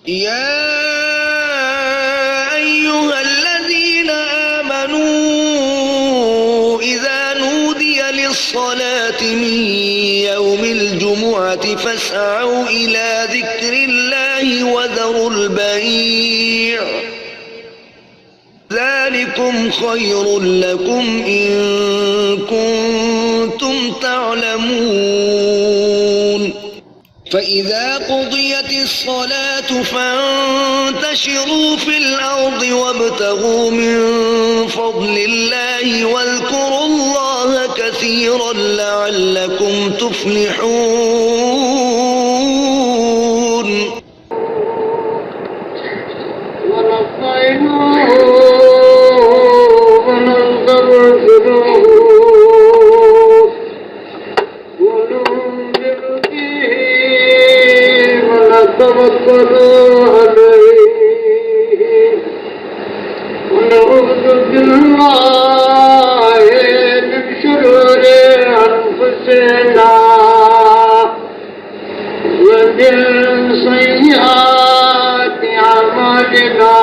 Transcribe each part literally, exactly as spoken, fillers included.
يا أيها الذين آمنوا إذا نودي للصلاة من يوم الجمعة فاسعوا إلى ذكر الله وذروا البيع، ذلكم خير لكم إن كنتم تعلمون. فإذا قضيت الصلاة فانتشروا في الأرض وابتغوا من فضل الله واذكروا الله كثيرا لعلكم تفلحون. ونستعينه ونستغفره ونؤمن به ونتوكل عليه ونعوذ بالله من شرور أنفسنا ومن سيئات أعمالنا.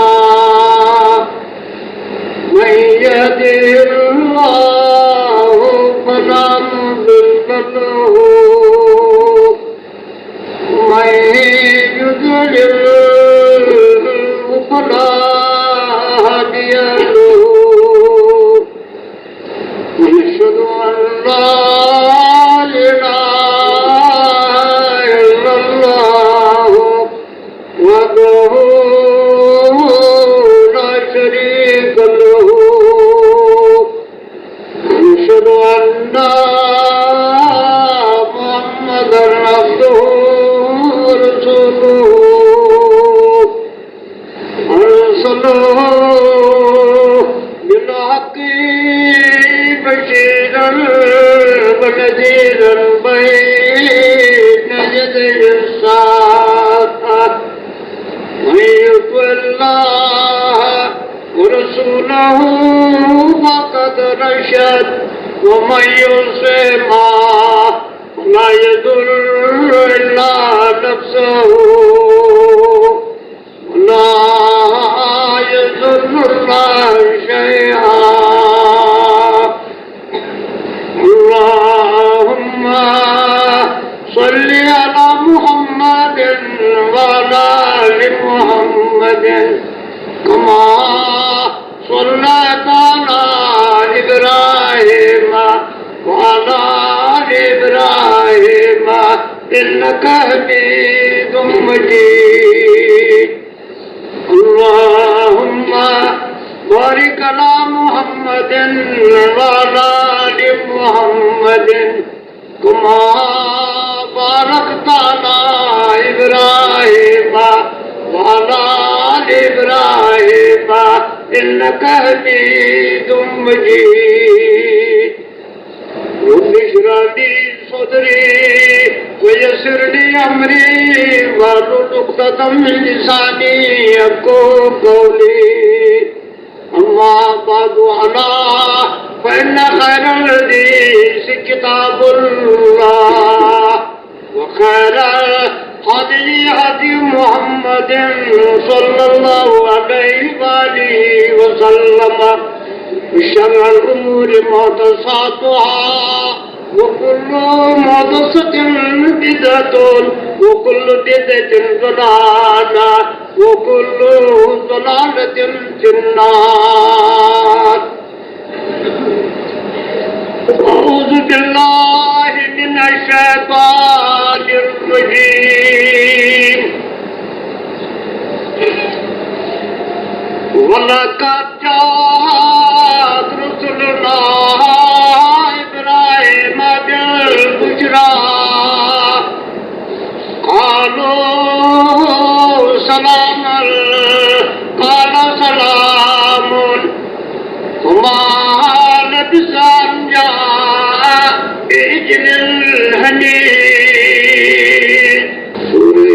من يهده الله فلا مضل له ومن يضلل فلا هادي له. ونشهد أن لا إله إلا الله وحده لا شريك له. ونشهد أن محمدا عبده ورسوله. أرسله بالحق بشيرا ونذيرا بين يدي الساعة. من يطع الله ورسوله فقد رشد ومن يعصهما فلا يضر إلا نفسه ولا يضر الله شيئا. اللهم صل على محمد وعلى آل محمد كما صليت على إبراهيم وعلى آل إبراهيم إنك حميد مجيد. اللهم بارك على محمد وعلى آل محمد كما باركت على إبراهيم وعلى آل إبراهيم إنك حميد مجيد. رب اشرح لي صدري ويسر لي أمري واحلل عقدة من لساني يفقهوا قولي. أما بعد، ألا فإن خير الحديث كتاب الله وخير الهدي هدي محمد صلى الله عليه وآله وسلم وشر الأمور محدثاتها وكل محدثة بدعة وكل بدعة ضلالة وكل ضلالة في النار. أعوذ بالله من الشيطان الرجيم. ولقد جاءت رسلنا إبراهيم بالبشرى قالوا سلاما قال سلام فما لبث أن جاء بعجل حنيذ. سورہ،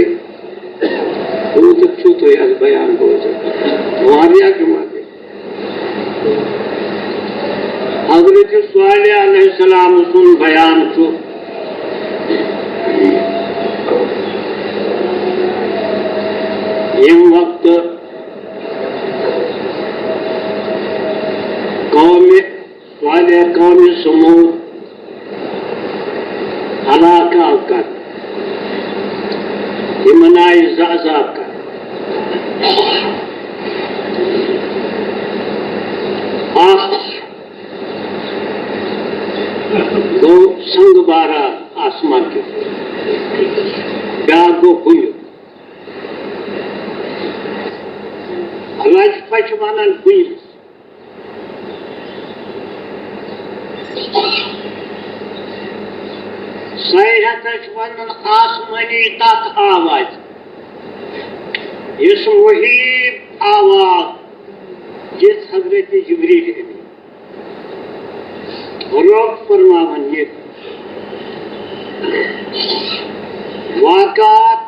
بوزتھ چھو تُہۍ از بیان بوزان؟ واریاہ جماعت۔ حضرت صالح علیہ السلام سُنٛد بیان چھُ۔ ییٚمہِ وقتہٕ قومہِ صالح، قومہِ سمود ہلاک آو کرنہٕ، یِمن آیہِ زٕ عذاب کرنہٕ۔ اکھ گوٚو سنگ باران آسمان کیُتھ، بیٛاکھ گوٚو بُنیُل۔ رجفہ چھِ ونان بُنیُلس۔ صیحتہ چھِ ونان آسمٲنی تتھ آوازِ، یُس مہیب آواز دِژ حضرت جبریل امین۔ رب فرماوان یہِ واقعات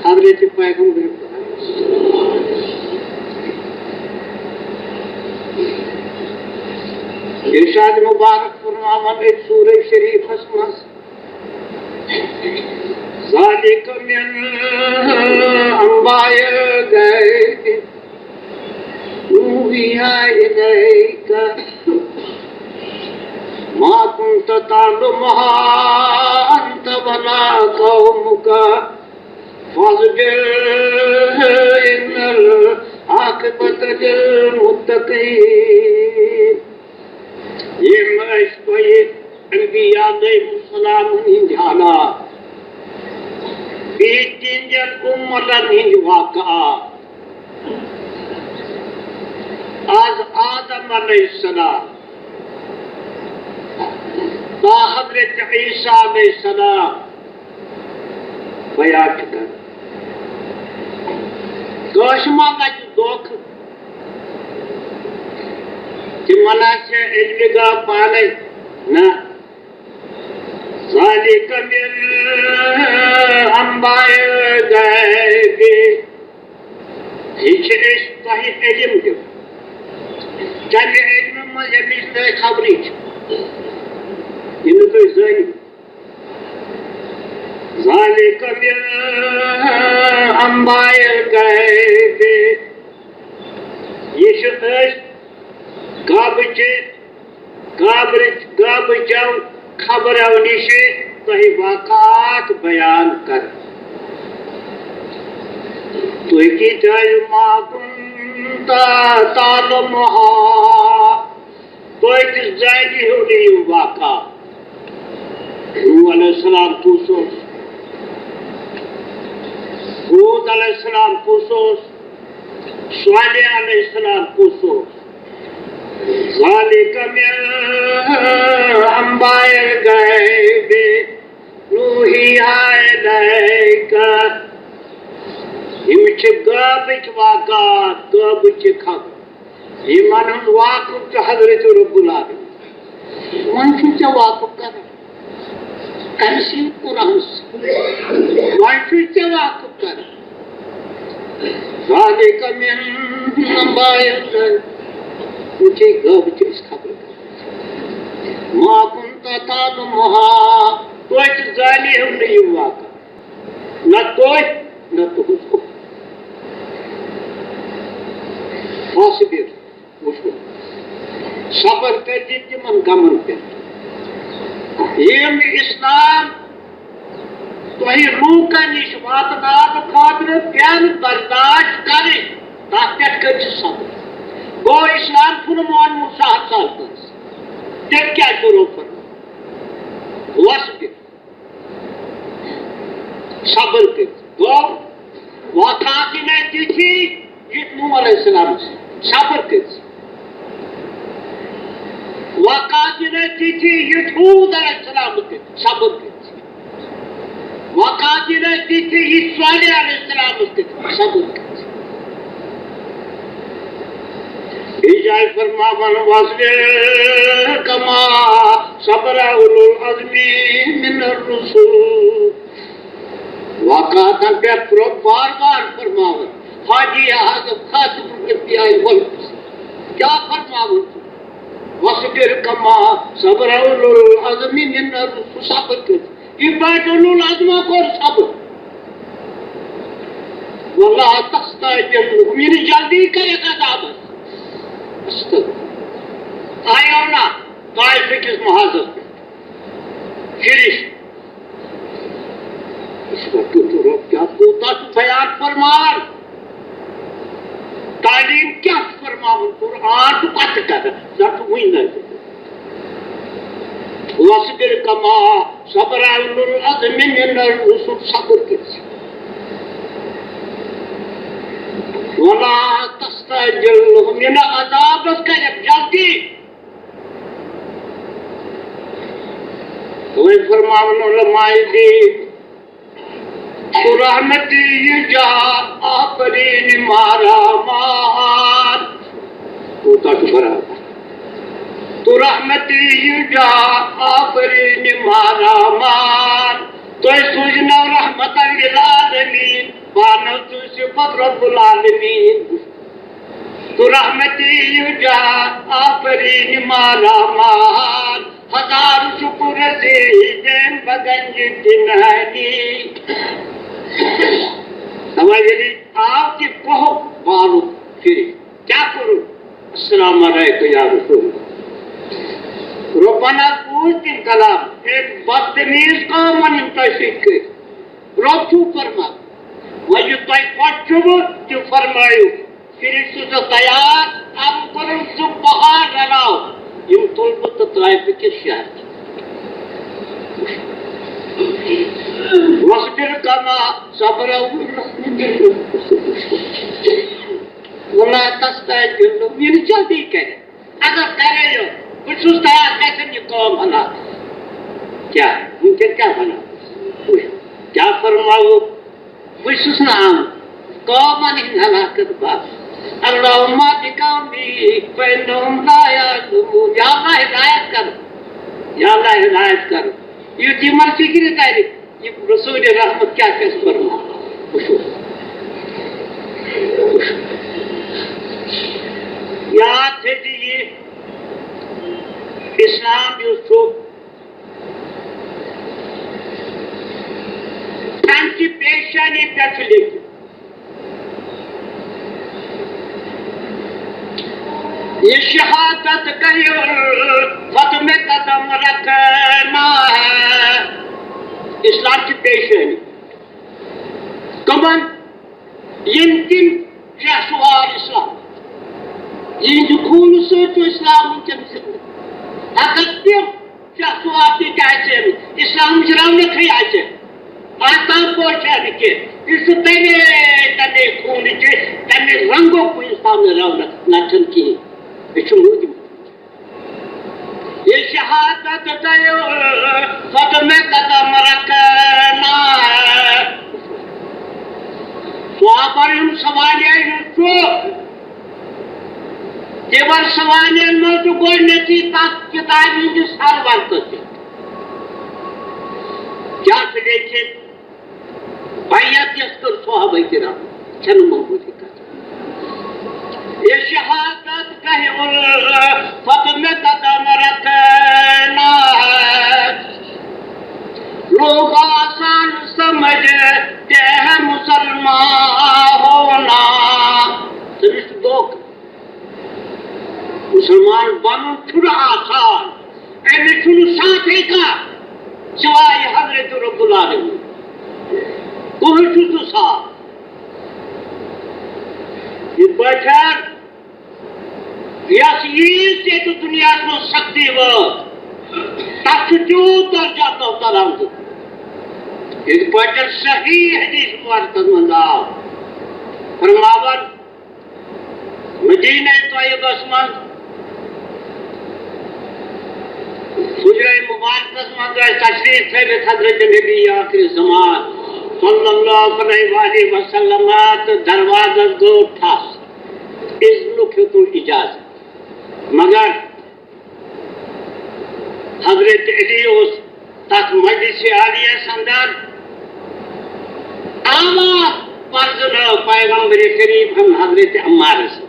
حضرت پیغمبر ارشاد مبارک فرماوان أتھۍ سورہ شریفس منٛز، ذالک من انباء الغیب نوحیها الیک ما کنت تعلمها انت ولا قومک فاصبر ان العاقبۃ للمتقین۔ یِم ٲسۍ تۄہہِ انبیاء علیہم السلامن ہٕنٛدۍ حالات، بیٚیہِ تِہنٛدٮ۪ن اُمتن ہٕنٛدۍ واقعات۔ از آدم علیہ السلام تا حضرت عیسیٰ علیہ السلام بیان چھُ کران۔ کٲنٛسہِ ما لگہِ دھوکہٕ؟ تِمن آسہِ علمِ غٲب پانے؟ نہ۔ ذالک من انباء الغیب۔ یہِ چھِ أسۍ تۄہہِ علم دِوان۔ کَمہِ علمہٕ منٛز، ییٚمِچ نہٕ خبرٕے چھِ، یہِ نہٕ تُہۍ زٲنِو۔ ذالک من انباء الغیب۔ یہِ چھِ أسۍ غٲبٕچہِ، غٲبٕچ، غٲبٕچو خبرو نِشہِ تۄہہِ واقعات بیان کران۔ تُہۍ کِتابِ ما کنت تعلمها۔ توتہِ زانہِ ہیوٚو نہٕ یِم واقعہ۔ نوح علیہ السلام کُس اوس؟ ہود علیہ السلام کُس اوس؟ صالح علیہ السلام کُس اوس؟ ذالک من انباء الغیب نوحیها الیک۔ یِم چھِ غٲبٕکۍ واقعات، غٲبٕچہِ خبر۔ یِمن ہُنٛد واقف چھُ حضرت رب العالمین۔ وۄنۍ چھُے ژےٚ واقف کرُن۔ کمہِ سۭتۍ؟ قرآنس سۭتۍ۔ وۄنۍ چھُے ژےٚ واقف کرُن۔ ذالک من انباء الغیب۔ وٕچھے، غٲبٕچ چھِ أسۍ خبرٕ کران۔ ما کنت تعلمها۔ توتہِ زانہِ ہیوٚو نہٕ یِم واقعہ۔ نہ تُہۍ، نہ تُہنٛز کُف۔ فاصبر، وٕچھو، صبر کٔرۍ زِ تِمن غمن پٮ۪ٹھ، یِم اسلام تۄہہِ لوٗکن نِش واتناونہٕ خٲطرٕ پٮ۪ن برداشت کرٕنۍ، تتھ پٮ۪ٹھ کٔرۍ زِ صبر۔ گوٚو، اسلام چھُنہٕ مونمُت سہل سہل کٲنٛسہِ۔ تیٚلہِ کیٛاہ چھُ رۄب فرماوان؟ واصبر۔ صبر کٔرِتھ۔ گوٚو، وقت آسہِ نہٕ تِتھی یُتھ نوح علیہ السلام اوس۔ صبر کٔرِتھ۔ وقت آسہِ نہٕ تِتھی یُتھ ہود علیہ السلام اوس۔ صبر کٔرِتھ۔ وقت آسہِ نہٕ تِتھی یُتھ صالح علیہ السلام اوس۔ صبر کٔرِتھ۔ بیٚیہِ جایہِ فرماوان، واصبر کما صبر اولو العزم من الرسل۔ واقعاتن پٮ۪ٹھ پھُرو بار بار فرماوان، حاجی اعظم خاتم الانبیاء والمرسلین۔ کیا فرماوان؟ واصبر کما صبر اولو العزم من الرسل۔ صبر کٔرِتھ۔ یہِ پٲٹھۍ اولو العزمو کوٚر صبر۔ ولا تستعجل، یہِ نہٕ جلدی کَرٮ۪کھ عذابَس۔ استغفر۔ آیو نہ طائفہٕ کِس محاذس پٮ۪ٹھ فرشتہٕ۔ اس وقت تو رب کیا کوتا تو بیان فرمان۔ تعلیم کیا فرماون؟ قرآن تو کت کر۔ نہ تو وٕنۍ نہ۔ واصبر کما صبر اولو العزم من الرسل، صبر کٔرِو۔ ولا تستعجل لهم، یہِ نہٕ عذابس کَرٮ۪کھ جلدی۔ وۄنۍ فرماوَن علماء دین، تو رحمتی یہِ جا آفرین مارا مان۔ کوتاہ چھُ برابر۔ تو رحمتی یہِ جا آفرین مارا مان۔ تۄہہِ سوٗزنو رحمتاً للعالمین، پانو تُہۍ چھِو پتہٕ رب العالمین۔ تو رحمتی یہِ جا آفرین مارا مان۔ ہزار شکر زیدن بگنج دنانی۔ توجہ دی، آپ کی کوہ بالو پھر کیا کرو؟ السلام علیکم یا رسول اللہ۔ ربنا بوز تِم کلام، اے بدتمیز قومن یِم تۄہہِ سۭتۍ کٔرۍ۔ رب چھُو فرمان، وۄنۍ یہِ تۄہہِ خۄش چھُو تہِ فرمٲیِو۔ فرشتہٕ چھُ تیار، اب کرو سُہ بہار رلاو، یِم تُلہٕ بہٕ تہٕ طائفہٕ کِس شہرس۔ واصبر کما صبر اولو العزم من الرسل۔ ولا تستعجل لهم، یہِ نہٕ جلدی کَرٮ۪کھ۔ اگر کَرے یو، بہٕ چھُس تیار، گژھن یہِ قوم ہلاک۔ کیٛاہ؟ وٕنکٮ۪ن کیٛاہ وَنو؟ وٕچھ، کیٛاہ فرماوو؟ بہٕ چھُس نہٕ آمُت قومَن ہِنٛدۍ ہلاکت باپتھ۔ اللہم اہد قومی فإنہم لا یعلمون۔ یا اللہ ہدایت کر، یا اللہ ہدایت کر، یُتھ یِمَن فِکرِ تَرِ۔ یہِ رسول رحمت کیٛاہ چھُ اَسہِ فرماوان؟ وٕچھِو۔ وٕچھِو۔ یاد تھٲیزِ یہِ، اسلام یُس چھُ، تَمہِ چہِ پیشانی پٮ۪ٹھ چھُ لیٚکھِتھ۔ یہ شہادت کہیو فتح میں قدم رکھنا ہے۔ اسلام کی پیشانی۔ کمن؟ یم تم شہسوار اسلام۔ یہند خون سۭتۍ چھُ اسلام وٕنکیٚن زندٕ۔ اگر تم شخص واتہِ کیٛاہ چھِ أمِس؟ اسلامٕچ رونقٕے آسہِ۔ آفتاب پوشہِ نہٕ کینٛہہ۔ یہِ چھُ تَمے، تَمے خوٗنٕچہِ، تَمے رنٛگُک کُنہِ سامنہٕ رونق نہ چھُنہٕ کِہیٖنۍ۔ یہِ چھُ موٗدمُت۔ یہ شہادت دیو فتح میں قدم رکھنا ہے۔ صحابہ ہُنٛد سوانح یُس چھُ، تِمن سوانحن منٛز چھُ گۄڈٕنیتھٕے تتھ کتابہِ ہٕنٛدِس ہر ورقس پٮ۪ٹھ کیٛاہ چھُ لیکھِتھ؟ بیعت یۄس کٔر صحابہ کرام، چھنہٕ معموٗلی کتھ۔ یہ شہادت کہیں الفت میں قدم رکھنا ہے۔ لوگ آسان سمجھتے ہیں مسلمان ہونا۔ تٔمِس چھُ دھوکہٕ۔ مسلمان بنُن چھُنہٕ آسان۔ أمِس چھُنہٕ ساتھٕے کانٛہہ سوائے حضرت رب العالمین۔ کٕہٕنۍ چھُس نہٕ ساتھ۔ یِتھ پٲٹھۍ یۄس عیٖد ییٚتہِ دُنیاہَس منٛز سختی وٲژ، تَتھ چھُ تیوٗت درجہ محترم دیُتمُت۔ یِتھ پٲٹھۍ صحیح حدیث مبارکس منٛز آو، فرماوان، مدینہ طیبس منٛز، حجرہ مبارکس منٛز ٲسۍ تشریف تھٲوِتھ حضرت نبی آخر زمان صلی اللہ علیہ وآلہ وسلم، تہٕ دروازس گوٚو ٹھس، اذنُک ہیوٚتُن اجازت۔ مگر حضرت علی اوس تتھ مجلس عالیس اندر آواز پرزنٲو پیغمبر کریم ہن حضرت عمارس۔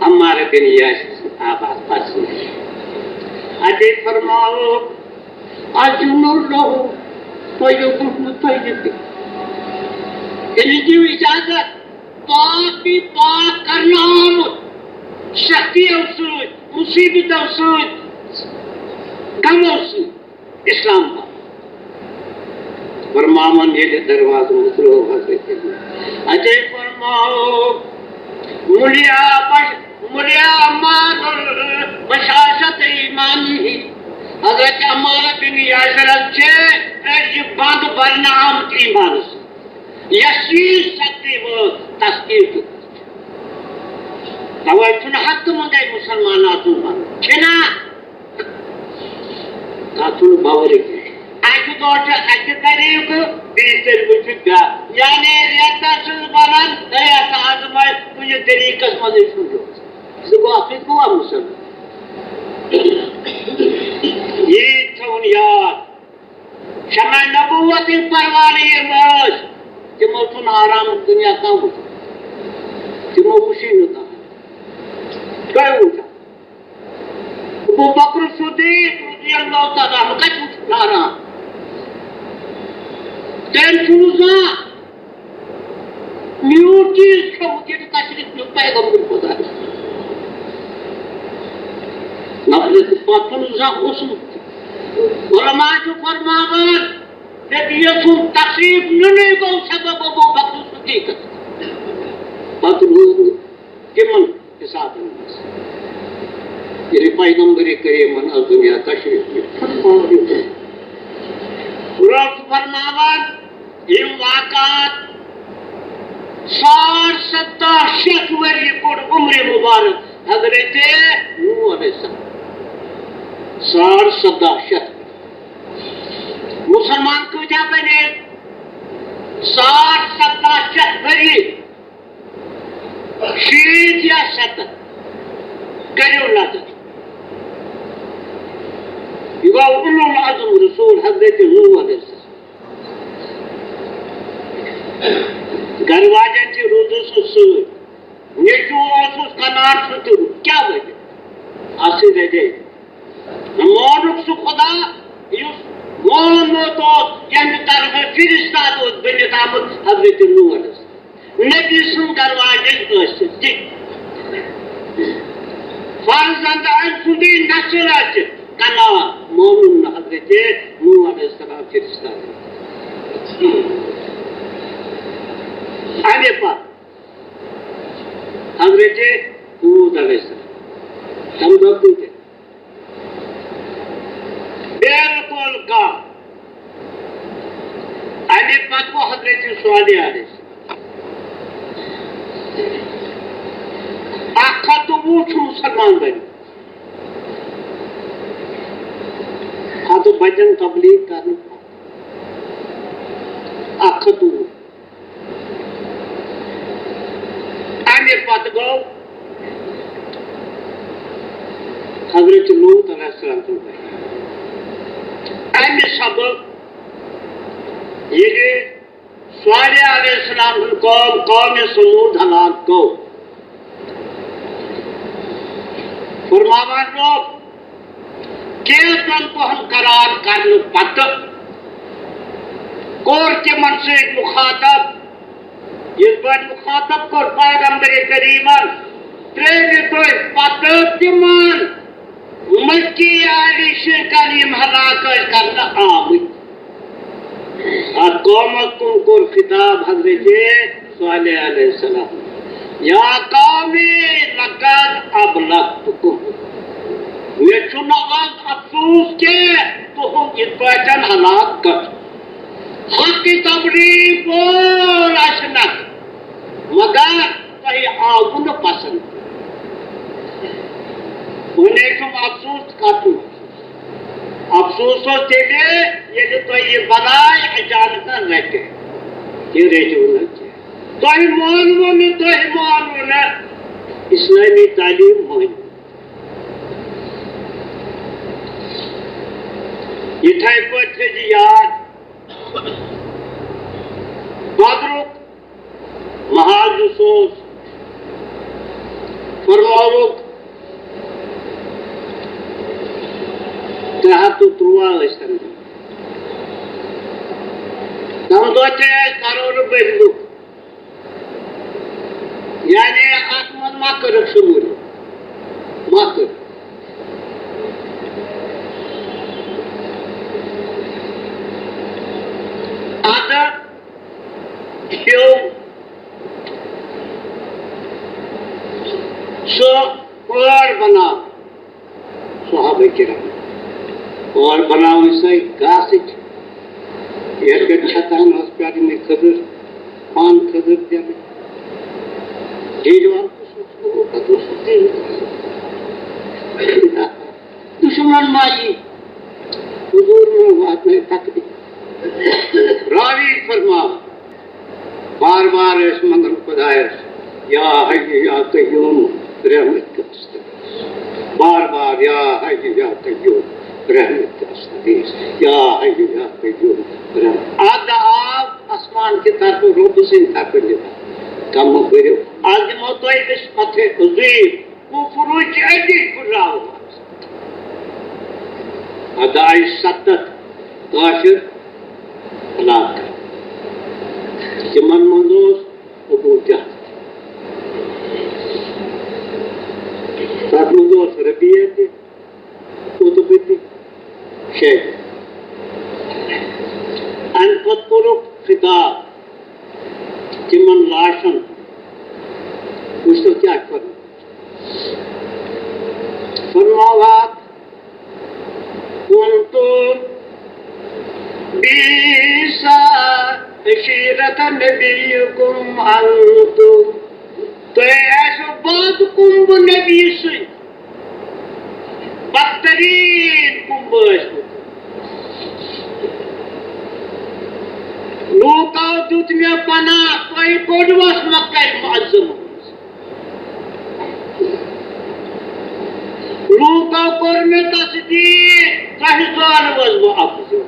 عمار بن یاسر سٕنٛز آواز پرزنٲو۔ اتے فرماوُکھ، اذن لہ طیب بن طیب۔ أمِس دِیِو اجازت۔ پاک کرنہٕ آمُت سختیو سۭتۍ، مُصیبتو سۭتۍ، غمو سۭتۍ اسلام آباد۔ فرماوان ییٚلہِ دروازٕ مُژروو حضرت، اتے فرماوو، مُلیا بش-، مُلیا مال بشاشت ایمانی۔ حضرت عمار بن یاسرس چھِ یہِ بند برنہٕ آمُت ایمانس۔ یۄس چیٖز سختی وٲژ، تسکیٖن دیُت۔ توے چھُنہٕ ہفتہٕ منٛزے مُسلمان آسُن بنُن۔ چھِنا؟ تَتھ چھُنہٕ باورٕے کینٛہہ۔ اَکہِ دۄہ چھُ اَکہِ طریٖقہٕ، بیٚیہِ طریٖقہٕ چھُ بیٛاکھ۔ یعنی رٮ۪تَس چھُس بَنان، رٮ۪تھ آزماے کُنہِ طریٖقَس منٛزٕے چھُنہٕ یوت۔ سُہ گوٚو اَکھٕے گوٚو مُسلمان۔ یی تھاوُن یاد۔ شمع نبوت یِم پروانہٕ یِم ٲسۍ، تِمو چھُنہٕ آرام دُنیا کانٛہہ وُچھمُت۔ تِمو وُچھُے نہٕ کانٛہہ۔ تۄہہِ وُچھا؟ ابو بکر صدیق رضی اللہ تعالیٰ عنہ کتہِ وُچھُن آرام؟ تٔمۍ چھُنہٕ زانٛہہ میوٗٹھ چیٖز کھیوٚمُت، ییٚلہِ تشریٖف نیوٗ پیغمبر خۄدایَس۔ نفرٕ تہٕ پتہٕ چھُنہٕ زانٛہہ اوسمُت۔ علماء چھُ فرماوان، نبی سُنٛد تشریٖف نیُنُے گوٚو سبب ابو بکر صدیقس۔ پتہٕ روٗد نہٕ تِمن حسابن منٛز۔ ییٚلہِ پیغمبر کریٖمن ٲس دُنیا تشریٖف نِتھ۔ رب فرماوان، یِم واقعات ساڑ سداہ شیٚتھ ؤری کوٚر عمرِ مبارک حضرت نوح علیہ السلام۔ ساڑ سداہ شیٚتھ۔ مُسلمان کۭتیٛاہ بنے؟ ساڑ سداہ شیٚتھ ؤری۔ شیٖتھ یا ستتھ۔ کٔرِو نظر۔ یہِ گوٚو اولو العزم رسول حضرت نوح علیہ السلام۔ گرٕ واجٮ۪ن تہِ روٗدُس سُہ سۭتۍ۔ نیٚچوٗ اوسُس کنان سُہ تہِ روٗد۔ کیٛاہ وجہ؟ اَتھ سۭتۍ رَجے۔ مونُکھ سُہ خۄدا، یُس مونمُت اوس، ییٚمہِ طرفہٕ فرشتہ اوس بٔنِتھ آمُت حضرت نوح علیہ السلام۔ نبی سُنٛد دروازے ٲسِتھ تہِ۔ فرزند أمۍ سُنٛدٕے نسل ٲسِتھ کنان مونُن نہٕ حضرت نوح علیہ السلام فرشتہ۔ اَمہِ پتہٕ حضرت ہود علیہ السلام۔ تَمہِ دۄہ کۭتیاہ؟ بالکل کم۔ اَمہِ پتہٕ گوٚو حضرت صالح علیہ السلام۔ اَکھ ہَتھ تہٕ وُہ چھُ مُسلمان بنیومُت۔ ہَتہٕ بچن تبلیغ کرنہٕ پتہٕ۔ اَکھ ہَتھ تہٕ وُہ۔ اَمہِ پتہٕ گوٚو حضرت لوط علیہ السلام سُنٛد وحی۔ اَمہِ سبب ییٚلہِ صالح علیہ السلام سُنٛد قوم، قوم ثمود ہلاک گوٚو، فرماوان رۄب، کینٛژن دۄہن قرار کرنہٕ پتہٕ کوٚر تِمن سۭتۍ مخاطب، یِتھ پٲٹھۍ مخاطب کوٚر پیغمبر کریمن، ترٛیٚیہِ دۄہہِ پتہٕ تِمن مکی آرِ شرکن یِم ہلاک ٲسۍ کرنہٕ آمٕتۍ۔ اتھ قومس کُن کوٚر خطاب حضرت صالح علیہ السلام، یا قومی لقد ابلغتکم، مےٚ چھُنہٕ آز افسوس کینٛہہ تُہُنٛد یِتھ پٲٹھۍ ہلاک گژھُن۔ حق تبلیغ وول آسہِ نہ، مگر تۄہہِ آوٕ نہٕ پسند۔ وۄنۍ چھُم افسوس کتھ منٛز؟ افسوس اوس تیٚلہِ، ییٚلہِ تۄہہِ یہِ بلاے اچانک رٹہِ۔ یہِ رٔٹِو نہٕ کینٛہہ۔ تۄہہِ مونوٕ نہٕ، تۄہہِ مونوٕ نہٕ اسلٲمی تعلیٖم مٲنِو۔ یِتھے پٲٹھۍ تھٲیزِ یاد، بدرُک محاذ یُس اوس، فرماوُکھ ترٛےٚ ہَتھ تہٕ تُرٛواہ ٲسۍ تَمہِ دۄہ۔ تَمہِ دۄہ تہِ ٲسۍ کَرورٕ بٔدۍ لُکھ۔ یعنی اتھ منٛز ما کٔرٕکھ شموٗلیت؟ ما کٔر۔ ادٕ پیوٚو سُہ پٲڑ بناو۔ صحابہ کرام اور بناوٕنۍ سۄے گاسٕچ، یَتھ پٮ۪ٹھ چھَکان ٲس پٮ۪ٹھ یِمَے کھٔزٕر، پَن کھٔزٕر دِنہٕ۔ جیجوان کُس اوس؟ پَتہٕ اوس سُہ تیٖل۔ دُشمن ما یی؟ حضور ما واتنٲے تکلیٖف۔ راوی فرماو، بار بار ٲسۍ منٛگان خۄدایَس، یا حیّ یا قیوم، رحمت کٔرِتھ۔ بار بار، یا حیّ یا قیوم، رحمت کٔرِتھ۔ یا حیّ یا قیوم، رحمت۔ اَتھ آو آسمان کہِ طرفہٕ رۄب سٕنٛدِ طرفہٕ نِدا، کَمہٕ بٔرِو۔ اَز دِمو تۄہہِ أسۍ فتح عظیٖم۔ کفرٕچ أڈِج پھُٹراوو۔ اَتھ آیہِ ستتھ کافر ہلاک کرنہٕ۔ تِمن منٛز اوس ابو جہل۔ تَتھ منٛز اوس ربیعہ تہِ، عتبہ تہِ، شیبہ۔ اَمہِ پتہٕ کوٚرُکھ خطاب تِمن لاشن۔ وٕچھتو کیٛاہ چھُ فرماوان۔ فرماوان، كنتم بئس عشيرة نبيكم أنتم۔ تُہۍ ٲسِو بعد کُنبہٕ نبی سٕنٛدۍ بدترین کُنبہٕ ٲسِو۔ لوٗکو دیُت مےٚ پناہ، تۄہہِ کوٚڑوس مکہ معظمہ منٛز۔ لوٗکو کوٚر مےٚ تصدیٖق، تۄہہِ زانوس بہٕ افضل۔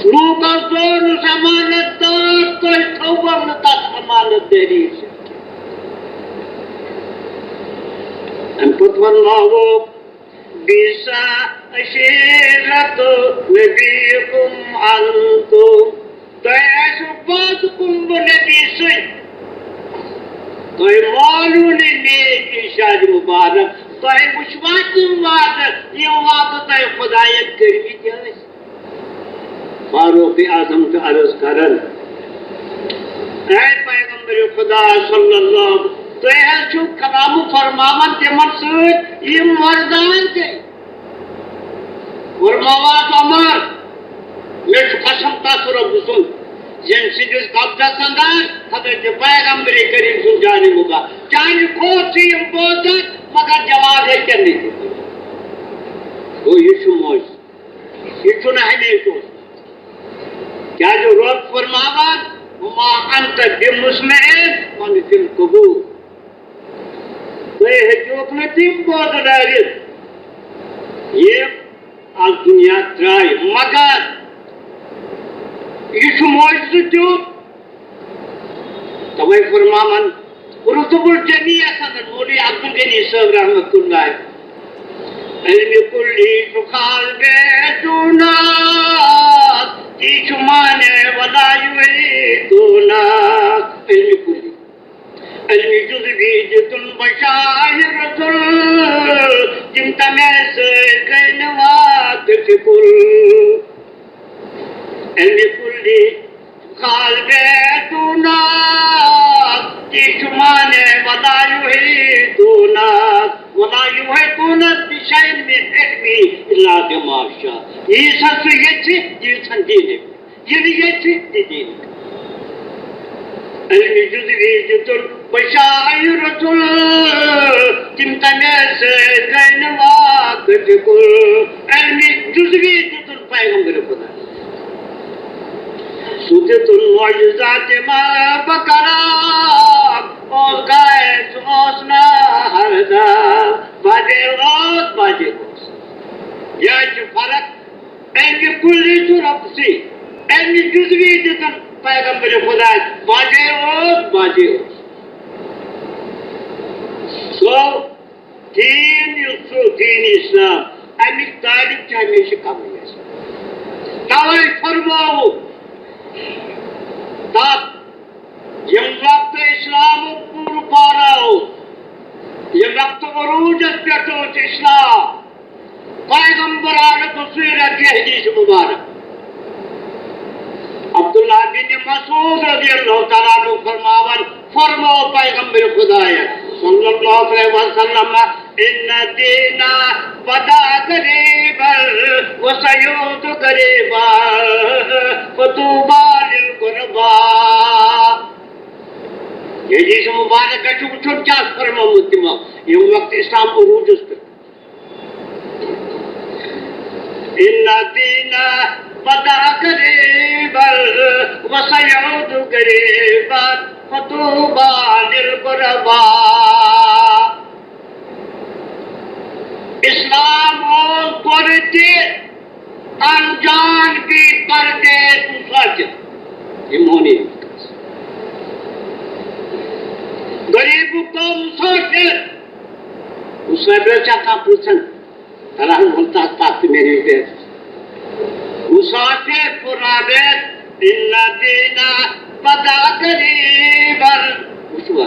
لوٗکو زانُس امانت دار، تۄہہِ تھوٚوٕ نہٕ تتھ امانت دٲری سۭتۍ۔ امہِ پتہٕ ونناوو، بئس عشیرة نبیکم انتم۔ تۄہہِ آسِوٕ بعد کُنبہٕ نبی سٕنٛدۍ۔ تۄہہِ مانوٕ نہٕ نیک ارشاد مبارک۔ تۄہہِ وٕچھوا تِم وعدٕ، یِم وعدٕ تۄہہِ خۄدایَن کٔرمٕتۍ ٲسۍ؟ فاروق اعظم چھُ عرض کران، اے پیغمبر خدا صلی اللہ، تُہۍ حظ چھِو کلام فرماوان تِمن سۭتۍ، یِم مردار گٔے۔ فرماوان عمر، مےٚ چھُ قسم تَتھ رۄبہٕ سُنٛد، ییٚمہِ سٕنٛدِس قبضس اندر حضرت پیغمبر کریم سُنٛد جانِ مبارک، چانہِ کھۄتہٕ چھِ یِم بٲتر، مگر جواب ہیٚکن نہٕ دِتھ۔ گوٚو، یہِ چھُ معجزٕ۔ یہِ چھُنہٕ ہمیشہِ اوسمُت۔ کیٛازِ رۄب فرماوان، "وما انت بمسمع من فی القبور۔" تُہۍ ہیٚکِوکھ نہٕ تِم بٲتھ ڈٲرِتھ، یِم از دُنیا درٛاے، مگر یہِ چھُ معجزٕ تیُتھ۔ توے فرماوان رتب الجمی آسان مولوی عبدالغنی صٲب رحمت اللہ۔ علم کلی چھُ خال بے دونات، تی چھُ مانے ولا یوی دونات۔ علم کلی۔ علم جزوی جتن بشاہر رسول، تم تمے سے گئے نوات فکل۔ علم کلی خال بے دونات، تی چھُ مانے ولا یوی دونات، ولا یوی دونات بشین من علمی الا بما شاء۔ ییٖژ ہن سُہ یژھِ، ییٖژ ہن دِنہِ۔ ییٚلہِ یژھِ تہِ دِنہِ۔ علمِ جزوی دِتُن بشاعر رسول، تِم تمے سۭتۍ گٔے نہٕ واقف کُل۔ علمِ جزوی دِتُن پیغمبر خدا۔ سُہ دِتُن معجزات ما بکرا، اوس گائے سُہ اوس نہٕ ہردہ۔ بجے اوس، بجے اوس۔ یہِ حظ چھِ فرق۔ اَمہِ کُلہِ چھُ رۄبسٕے، اَمہِ جُزوی دِتُن پیغمبر خدا، بجے اوس، بجے اوس۔ سو دیٖن یُس چھُ دیٖن اسلام، اَمِچ تعریٖف چھِ ہمیشہِ کمٕے آسان۔ توے فرماوُکھ تَتھ عروجس پٮ۪ٹھ اوس اسلام۔ پیغمبرانُک سیرت، یہِ حدیث مبارک۔ عبداللہ بن مسعود رضی اللہ تعالیٰ عنہ فرماوان، فرمو پیغمبر خدایہ صلی اللہ علیہ وسلم، ان الدین بدا غریبا وسیعود غریبا فطوبی للغرباء۔ یہِ حدیث مبارک چھُ وٕچھُن کیٛاہ فرمومُت تِمو، ییٚمہِ وقتہٕ اسلام عروجس پٮ۪ٹھ۔ ان الدین بدا غریبا وسیعود غریبا فطوبی للغرباء۔ اسلام اوس گۄڈٕ تہِ انجان بی پردیس مسافر۔ یہِ مونی غریبُک گوٚو مسافر۔ مسافرس چھا کانٛہہ پرژھان؟ رحم اللہ تحت میری بے۔ مسافر پرابیت، ان الدین بدا غریبا۔ وٕچھوا؟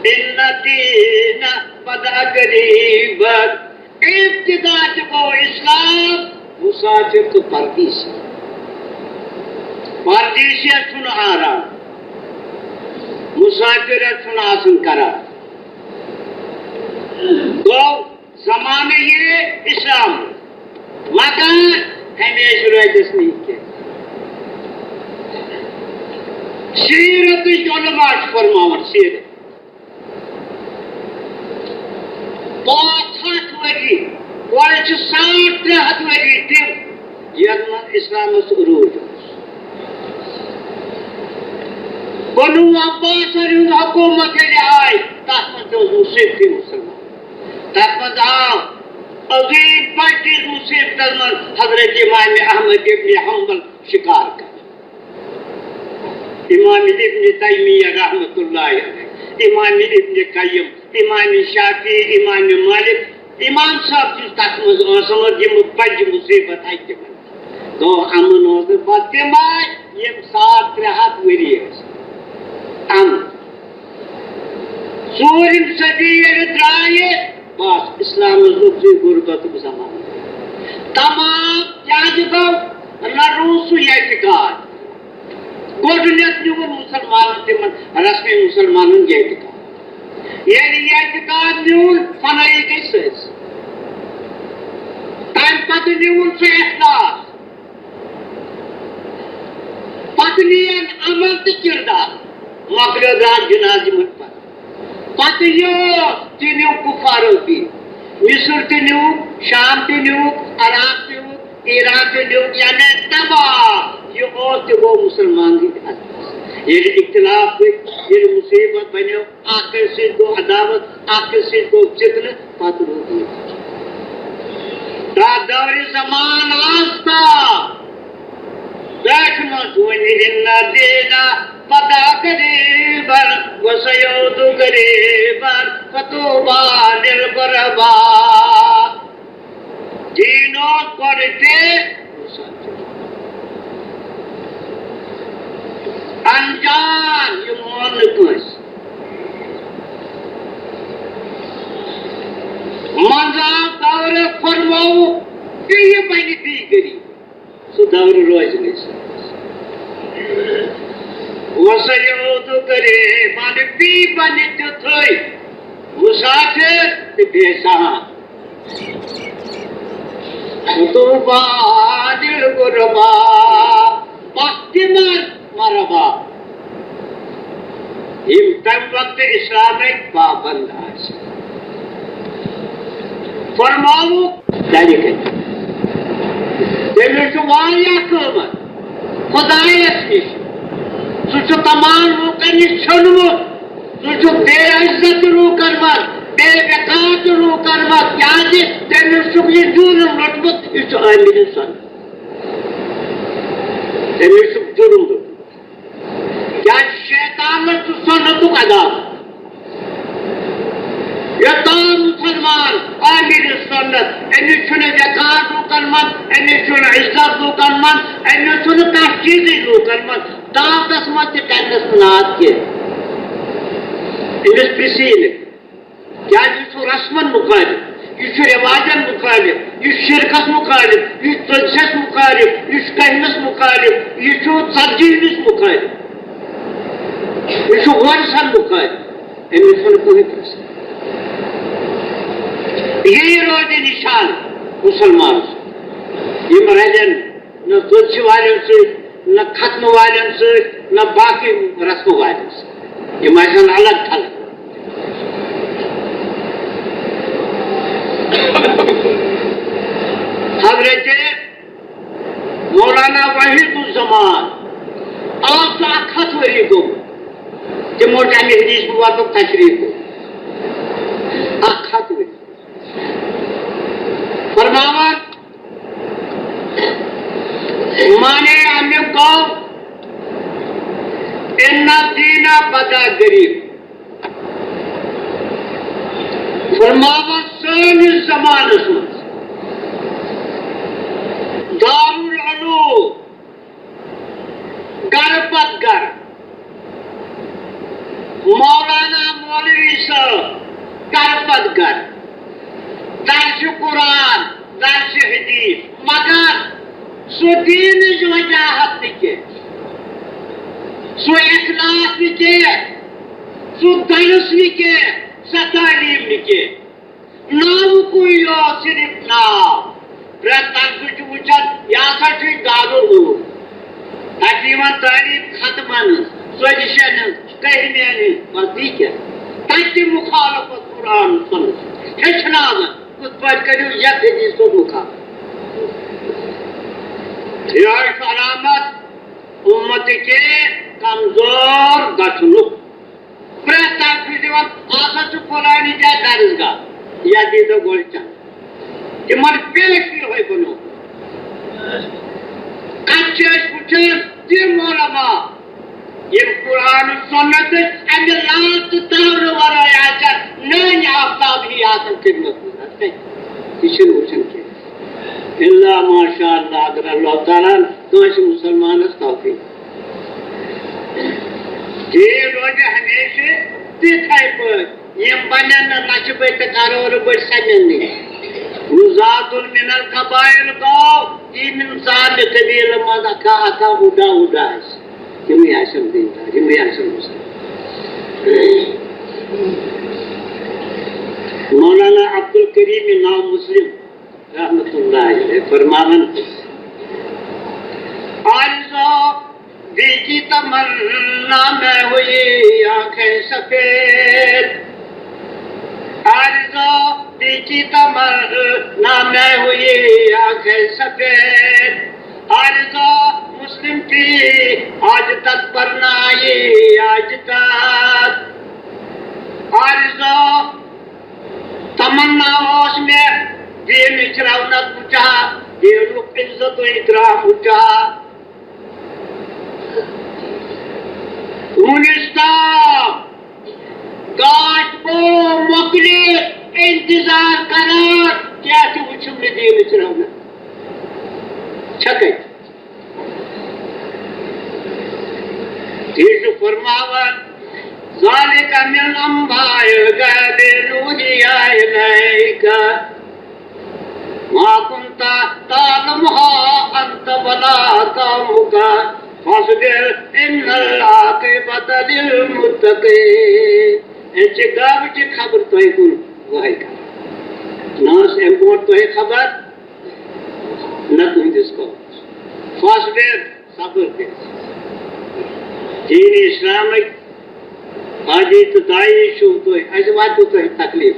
ان الدین بدا غریبا۔ ابتدا تہِ گوٚو اسلام مسافر تہٕ پردیسی۔ پردیسیس چھُنہٕ آرام، مسافرس چھُنہٕ آسان قرار۔ گوٚو زمانہٕ یہِ اسلام، مگر ہمیشہِ روزٮ۪س نہٕ یہِ کینٛہہ۔ سیرتٕکۍ علماء چھِ فرماوان، سیرت پانٛژھ ہتھ ؤری، گۄڈٕ چھِ ساڑ ترٛےٚ ہتھ ؤری تِم، یَتھ منٛز اِسلامَس عروج اوس۔ بنو عباسن ہُنٛد حکوٗمت ییٚلہِ آے، تَتھ منٛز تہِ اوس مُصیبتی مُسلمان۔ تَتھ منٛز آو عظیٖم بٔڑِس مُصیبتَس منٛز حضرت امام احمد ابن حنبل شِکار کرنہٕ۔ امام ابن تیمیہ رحمۃ اللہ علیہ، امام ابن قیم، امام شافعی، امام مالک، امام صاحب چھُ تَتھ منٛز آسان، یِم بَجہِ مُصیبت آیہِ تِمن۔ گوٚو اَمُن اوس نہٕ پَتہٕ تِم آیہِ، یِم ساڑ ترٛےٚ ہَتھ ؤری ٲسۍ اَمُن۔ ژوٗرِم صدی ییٚلہِ درٛایہِ، بس، اِسلامَس لوٚگ سُے غُربتُک زمانہٕ۔ تمام کیٛازِ گوٚو؟ نہ روٗد سُہ اعتقاد۔ گۄڈٕنیتھ نیوٗن مُسلمانن، تِمن رسمی مُسلمانن، یہِ اعتقاد۔ ییٚلہِ یہِ اعتقاد نیوٗن، فنٲیی گٔے سٲرسٕے۔ تَمہِ پتہٕ نیوٗن سُہ اخلاص۔ پتہٕ نِیَن عمل تہٕ کردار، مۄکلیو درٛاو جنازٕ یِمن پتہٕ۔ پتہٕ یوت تہِ نیوٗ کُفارو تہِ، مصر تہِ نیوٗ، شام تہِ نیوٗ، عراق تہِ نیوٗ، ایران تہِ نیوٗ، یعنی تباہ۔ یہِ اوس تہِ گوٚو مُسلمان ہٕنٛدِ اَتھٕ۔ ییٚلہِ اختلاف گٔے، ییٚلہِ مُصیبت بنیو، اکھ أکِس سۭتۍ گوٚو عداوت، اکھ أکِس سۭتۍ گوٚو فتنہٕ، پتہٕ روٗد نہٕ۔ تتھ دورِ زمان آستا، دٔچھ منٛز وۄنۍ رِنہ دینا، پتہ غریبن، وسیود غریبن، فتوبہ للغربا۔ دیٖن اوس گۄڈٕ تہِ انجان، یہِ مون نہٕ کٲنٛسہِ۔ منٛزٕ آو دورٕ، فرمووُکھ، بیٚیہِ بنہِ بیٚیہِ غریٖب۔ سُہ دورٕ روزِ نہٕ أسۍ۔ وسیود غریبن، بیٚیہِ بنہِ تیُتھُے مُسافِر تہٕ بے سہارٕ۔ طوبیٰ للغرباء، بخت مر مرحبا۔ یِم تَمہِ وقتہٕ اِسلامٕکۍ پابنٛد آسہِ۔ فرماوُکھ طریٖقے۔ تٔمِس چھُ واریاہ قۭمت خۄدایَس نِش۔ سُہ چھُ تمام لوٗکَن نِش ژھیوٚنمُت۔ سُہ چھُ بے عزت لوٗکن منٛز، بے وقار لوٗکن منٛز، کیازِ تٔمِس چھُکھ یہِ جُرم روٚٹمُت، یہِ چھُ عامل سنت۔ تٔمِس چھُکھ جُرم روٚٹمُت۔ کیازِ شیطانس چھُ سنتُک عذاب۔ یوٚتام مُسلمان عامل سنت، أمِس چھُنہٕ وقار لوٗکن منٛز، أمِس چھُنہٕ عزت لوٗکن منٛز، أمِس چھُنہٕ کانٛہہ چیٖزٕے لوٗکن منٛز، دعوتس منٛز تہِ کرنس منٛز ناد کینٛہہ۔ أمِس پرٛژھی نہٕ۔ کیازِ یہِ چھُ رسمن مُخٲلِف، یہِ چھُ رٮ۪واجن مُخٲلِف، یہِ چھُ شرکس مُخٲلِف، یہِ چھُ ژۄدشس مُخٲلِف، یہِ چھُ کٔہمِس مُخٲلِف، یہِ چھُ ژتجی ہمِس مُخٲلِف، یہِ چھُ وۄرثن مُخٲلِف۔ أمِس چھُنہٕ کٕہٕنۍ پرٛژھ۔ یی روزِ نِشان مُسلمان سُنٛد۔ یِم رلن نہ دۄدچہِ والٮ۪ن سۭتۍ، نہ ختمہٕ والٮ۪ن سۭتۍ، نہ باقٕے رسمہٕ والٮ۪ن سۭتۍ۔ یِم آسن الگ تھلگ۔ حضرت مولانا وحید الزمان آو سُہ اکھ ہتھ ؤری گوٚمُت۔ تِمو چھُ اَمہِ حدیث مُبارکُک تشریح کوٚرمُت۔ اکھ ہتھ ؤری۔ فرماوان، معنی اَمیُک گوٚو، ان الدین بدا غریب۔ فرماوان، سٲنِس زمانس منٛز دارالعلوم گرٕ پتہٕ گرٕ، مولانا مولوی صٲب گرٕ پتہٕ گرٕ، درسِ قرآن، درسِ حدیث، مگر سُہ دیٖنٕچ وجاہت نہٕ کینٛہہ، سُہ اخلاص نہٕ کینٛہہ، سُہ درس نہٕ کینٛہہ، سۄ تعلیٖم نہٕ کینٛہہ۔ ناوُکُے یوت صرف ناو۔ پرٛٮ۪تھ طرفہٕ چھُ وٕچھان، یہِ ہسا چھُ دارالعلوم۔ تَتہِ چھِ یِوان تعلیٖم ختمن ہٕنٛز، سۄدِشن ہٕنٛز، کٔہمٮ۪ن ہٕنٛز، بس یی کیٛاہ؟ تَتہِ تہِ مُخالفت قرآن سُنت۔ ہیٚچھناوان، کِتھ پٲٹھۍ کٔرِو یَتھ حدیثُک مُخالفت۔ یِہوٚے چھُ علامت اُمت کہِ کمزور گژھنُک۔ پرٛٮ۪تھ طرفہٕ چھُ دِوان، آز ہا چھُ فلٲنی جایہِ درسگاہ، یا دیٖتو گۄڈٕ چند۔ تِمن پیش یِہوٚے بنوومُت۔ اَتہِ چھِ أسۍ وٕچھان تِم علماء، یِم قرآن و سنتٕچ اَمہِ لاتہٕ تاونہٕ ورٲے آسن، نٲنۍ آفتاب ہی آسن خدمت منٛز۔ اَتھ کَتہِ؟ یہِ چھِنہٕ وٕچھان کینٛہہ۔ الا ماشاء اللہ، اگر اللہ تعالیٰ ہن کٲنٛسہِ مُسلمانس توفیٖق۔ دین روزِ ہمیشہِ تِتھے پٲٹھۍ، یِم بنن نہٕ لچھِ بٔدۍ تہٕ کرورٕ بٔدۍ سنن نہٕ۔ یُس زاتُل من القبائل گوٚو، یِم انسان یہِ قبیلہٕ منٛز اکھا اکھا وُڈا وُڈا آسہِ، تِمے آسن دیندار، یِمے آسن مُسلمان۔ مولانا عبدالکریم ناو مسلم رحمت اللہ علیہ فرماون، آرزو دل کی تمنا میں ہوئی آنکھیں سفید، آرزو دل کی تمنا میں ہوئی آنکھیں سفید، آرزو مسلم کی آج تک پر نہ آئی آج تک۔ آرزو تمنا اوس مےٚ دیٖنٕچ رونق وٕچھا، دیٖنُک عزت و احترام وٕچھا۔ وُنِس تام گاش بو مۄکلِتھ انتظار کران، کیٛاہ تہِ وٕچھُم نہٕ دیٖنٕچ رونق چھکے۔ تہِ چھُ فرماوان، ذالک من انباء الغیب نوحیہ الیک۔ ما كنت تعلمها أنت ولا قومك فاصبر إن العاقبة للمتقين۔ أمۍ چھِ غٲبٕچہِ خبر تۄہہِ کُن وحی کران۔ نہ ٲس اَمہِ برونٛٹھ تۄہہِ خبر، نہ تُہنٛدِس قومس۔ فاصبر، صبر کٔرِو۔ دین اسلامٕکۍ فٲیدٕ تہٕ داعی چھِو تُہۍ، اَسہِ واتیو تۄہہِ تکلیف۔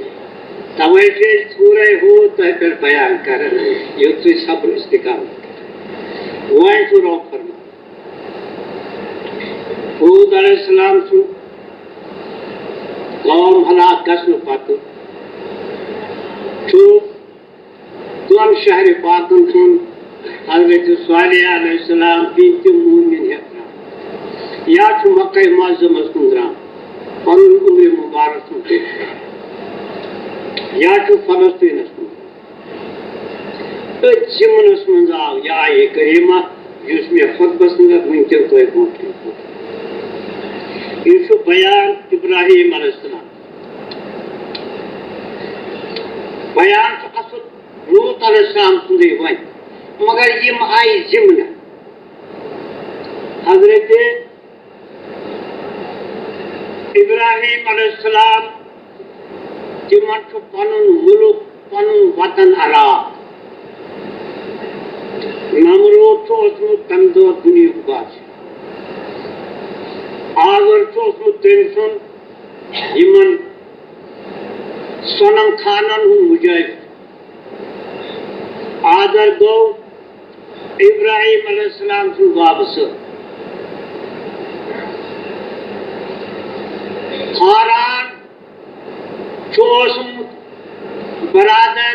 توے چھِ أسۍ تھوڑے ہو تۄہہِ پٮ۪ٹھ بیان کران، یُتھ تُہۍ صبر استقامت کٔرِو۔ وۄنۍ چھُ رۄب فرمان، ہود علیہ السلام سُنٛد قوم ہلاک گژھنہٕ پتہٕ چھُ دۄن شہرِ پاکن کُن حضرت صالح علیہ السلام بیٚیہِ تہِ مومن ہٮ۪تھ درٛامٕتۍ۔ یا چھُ مکہ معظمس کُن درٛامُت، پنُن عمرِ مبارک چھُ پیش کران، یا چھُ فلسطینس کُن۔ أتھۍ ضمنس منٛز آو یہِ آیہِ کریمہ، یُس مےٚ خطبس منٛز وٕنکیٚن تۄہہِ برونٛٹھ کَنہِ پوٚر۔ یہِ چھُ بیان ابراہیم علیہ السلام۔ بیان چھُ اصل لوط علیہ السلام سُنٛدُے وۄنۍ، مگر یِم آیہِ ضمنہٕ۔ حضرت ابراہیم علیہ السلام، تِمن چھُ پنُن مُلک، پنُن وطن عراق۔ نمرود چھُ اوسمُت تمہِ دۄہ دُنیہُک بادشاہ۔ آزر چھُ اوسمُت تٔمۍ سُنٛد یِمن صنم خانن ہُنٛد مجاہد۔ آزر گوٚو ابراہیم علیہ السلام سُنٛد وابسہٕ۔ ہاران چھُ اوسمُت برادر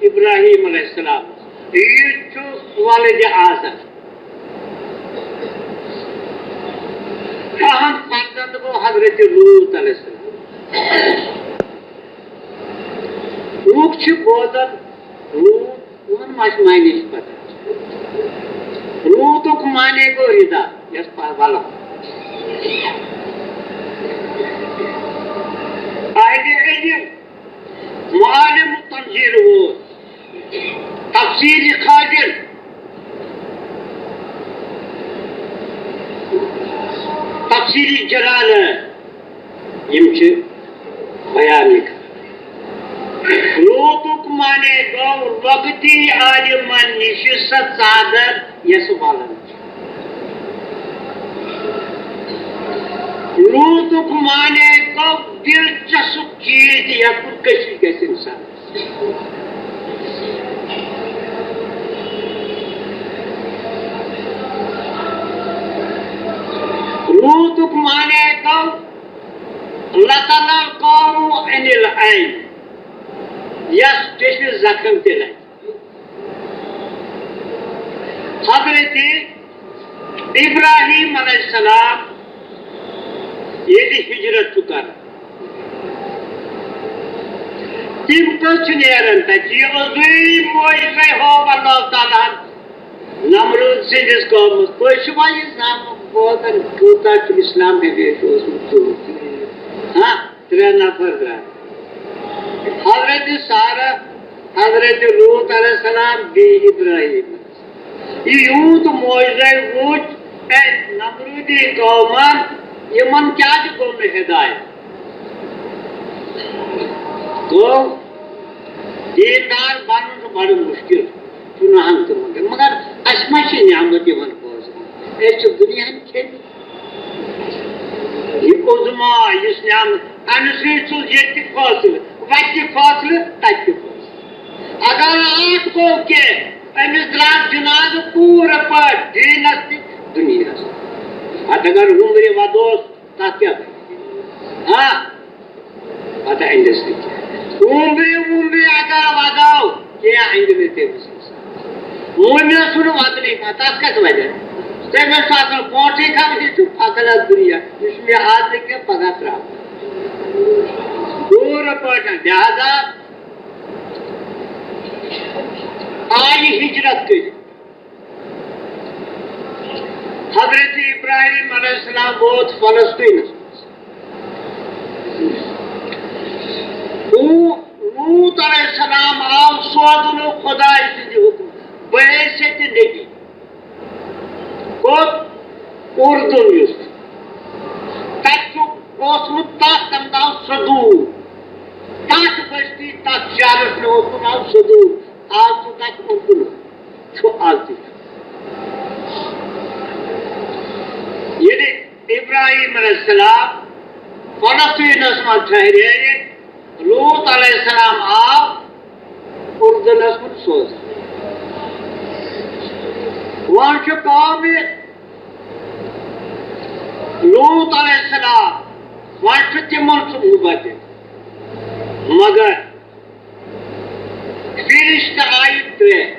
ابراہیم علیہ السلام۔ یہِ چھُ ولد آزر۔ اہم فرزند گوٚو حضرت لوط علیہ السلام۔ لوٗکھ چھِ بوزان، لوٗط، یِمن ما چھِ معنی چھِ پتہ۔ لوٗطُک معنی گوٚو رِدا، یۄس پا-، وَلُن۔ اہلِ علم، معالم تنزیل وول، تفسیر خاجل، تفسیر جلالہ، یِم چھِ بیان یہِ کران۔ لوٗطُک معنی گوٚو لۄکٹی عالمن نِش سۄ ژادر یۄس ولان چھِ۔ لوٗطُک معنی گوٚو دلچسپ چیز تہِ یتھ کُن کٔشش گژھِ انسان۔ لوٗطُک معنی گوٚو لطل القوم عن العین، یس چشمہِ زخم تہِ لگہِ۔ حضرت ابراہیم علیہ السلام ییٚلہِ ہجرت چھُ کران، تِم کٔژ چھِ نیران تَتہِ؟ یہِ عظیٖم معجزے ہوو اللہ تعالیٰ ہن نمروٗد سٕنٛدِس قومس۔ تُہۍ چھِوا یہِ زانان بوزان کوٗتاہ چھُ اسلام ہمیشہِ اوسمُت ژوٗر؟ ہاں، ترٛےٚ نفر درٛاے۔ حضرت سارہ، حضرت لوط علیہ السلام، بیٚیہِ ابراہیم۔ یہِ یوٗت معجزے وُچھ أمۍ نمروٗدی قومن، یِمن کیازِ گوٚو نہٕ ہدایت؟ گوٚو دیندار بنُن چھُ بڑٕ مُشکِل، چھُنہٕ ہن تہِ مُمکِن۔ مگر اَسہِ ما چھِ نعمت یِوان بوزنہٕ؟ أسۍ چھِ دُنیاہن کھیٚمٕتۍ۔ یہِ عظمیٰ، یُس نعمت، اَمہِ سۭتۍ چھُ ییٚتہِ تہِ فٲصلہٕ، وَتہِ تہِ فٲصلہٕ، تَتہِ تہِ فٲصلہٕ۔ اگر اَتھ گوٚو کینٛہہ، أمِس درٛاو جنازٕ پوٗرٕ پٲٹھۍ دیٖنَس تہِ دُنیاہَس۔ پَتہٕ اگر وُمرِ وَدوس، تَتھ کیٛاہ بَنہِ؟ ہاں؟ پَتہٕ اَنہِ نہٕ سُہ کینٛہہ۔ وُمبرِ وُمبرِ اگر وَداو، کینٛہہ اَنہِ نہٕ تٔمِس اِنسان۔ وُمبرِ چھُنہٕ وَدنٕے کانٛہہ، تَتھ کَتہِ وَدِ؟ تٔمِس چھُ آسان برونٛٹھٕے خبر، یہِ چھُ پَکان اَتھ دُنیا، یہِ چھُ مےٚ آز نہٕ کینٛہہ، پَگاہ ترٛاوُن۔ پوٗرٕ پٲٹھۍ، لہذا آیہِ ہِجرت کٔرِتھ۔ حضرت ابراہیم علیہ السلام ووت فلسطینس منٛز۔ لوٗ-، لوٗط علیہ السلام آو سوزنہٕ خدایہِ سٕنٛدِ حُکمہٕ بحیثیت نبی۔ کوٚت؟ اردن یُس۔ تَتہِ چھُ اوسمُت تَتھ تَمہِ دۄہ سدوٗر۔ تَتھ بستی، تَتھ شہرس مےٚ اوسمُت ناو سدوٗر۔ آز چھُ تَتہِ اردن۔ چھُ آز تہِ۔ ییٚلہِ ابراہیم علیہ السلام فلسطینس منٛز ٹھہرے، لوط علیہ السلام آو اردنس کُن سوزنہٕ۔ وۄنۍ چھُ قومِ لوط علیہ السلام، وۄنۍ چھُ تِمن سُنٛد مُبدِل۔ مگر فرشتہٕ آیہِ ترٛےٚ۔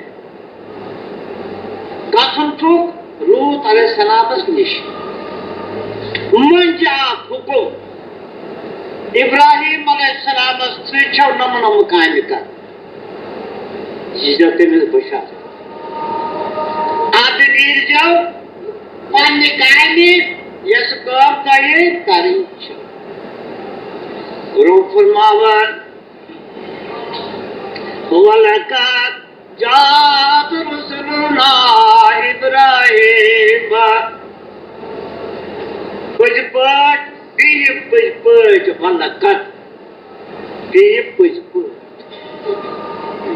گژھُن چھُکھ لوط علیہ السلامس نِش۔ مٔنٛزۍ اکھ حُکُم، ابراہیم علیہ السلامس سۭتۍ چھَو نمہٕ نمہٕ کامہِ کرٕنۍ۔ یہِ چھِ تٔمِس بشارت۔ اَدٕ نیٖرزیو پننہِ کامہِ، یۄس کٲم تۄہہِ کرٕنۍ چھِ۔ برونٛہہ فرماوان، ولقد جاءت رسلنا إبراهيم۔ پٔزۍ پٲٹھۍ، بیٚیہِ پٔزۍ پٲٹھۍ، ولقد، بیٚیہِ پٔزۍ پٲٹھۍ۔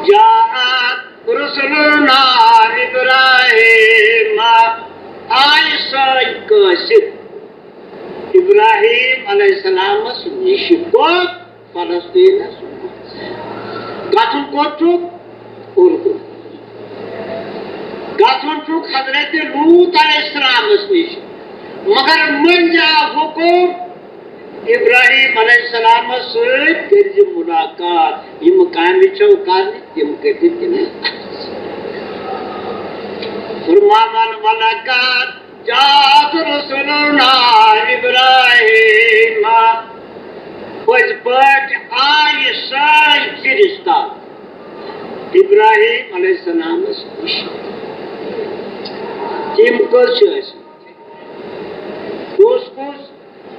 جاءت رسلنا إبراهيم، آیہِ سٲنۍ قٲصد ابراہیم علیہ السلامس نِش۔ کوٚت؟ فلسطینس منٛز۔ گژھُن کوٚت چھُکھ؟ اردن۔ گژھُن چھُکھ حضرت لوط علیہ السلامس نِش۔ مگر مٔنٛزۍ آو حُکم، ابراہیم علیہ السلامس سۭتۍ کٔرۍ زِ ملاقات۔ یِم کامہِ چھَو کرنہِ، تِم کٔرۍ زِ تِمے۔ فرماوان، ولقد جاءت رسلنا إبراهيم۔ پٔزۍ پٲٹھۍ آیہِ سٲنۍ فرشتہ ابراہیم علیہ السلامس نِش۔ تِم کٔژ چھِ ٲسۍ؟ کُس کُس؟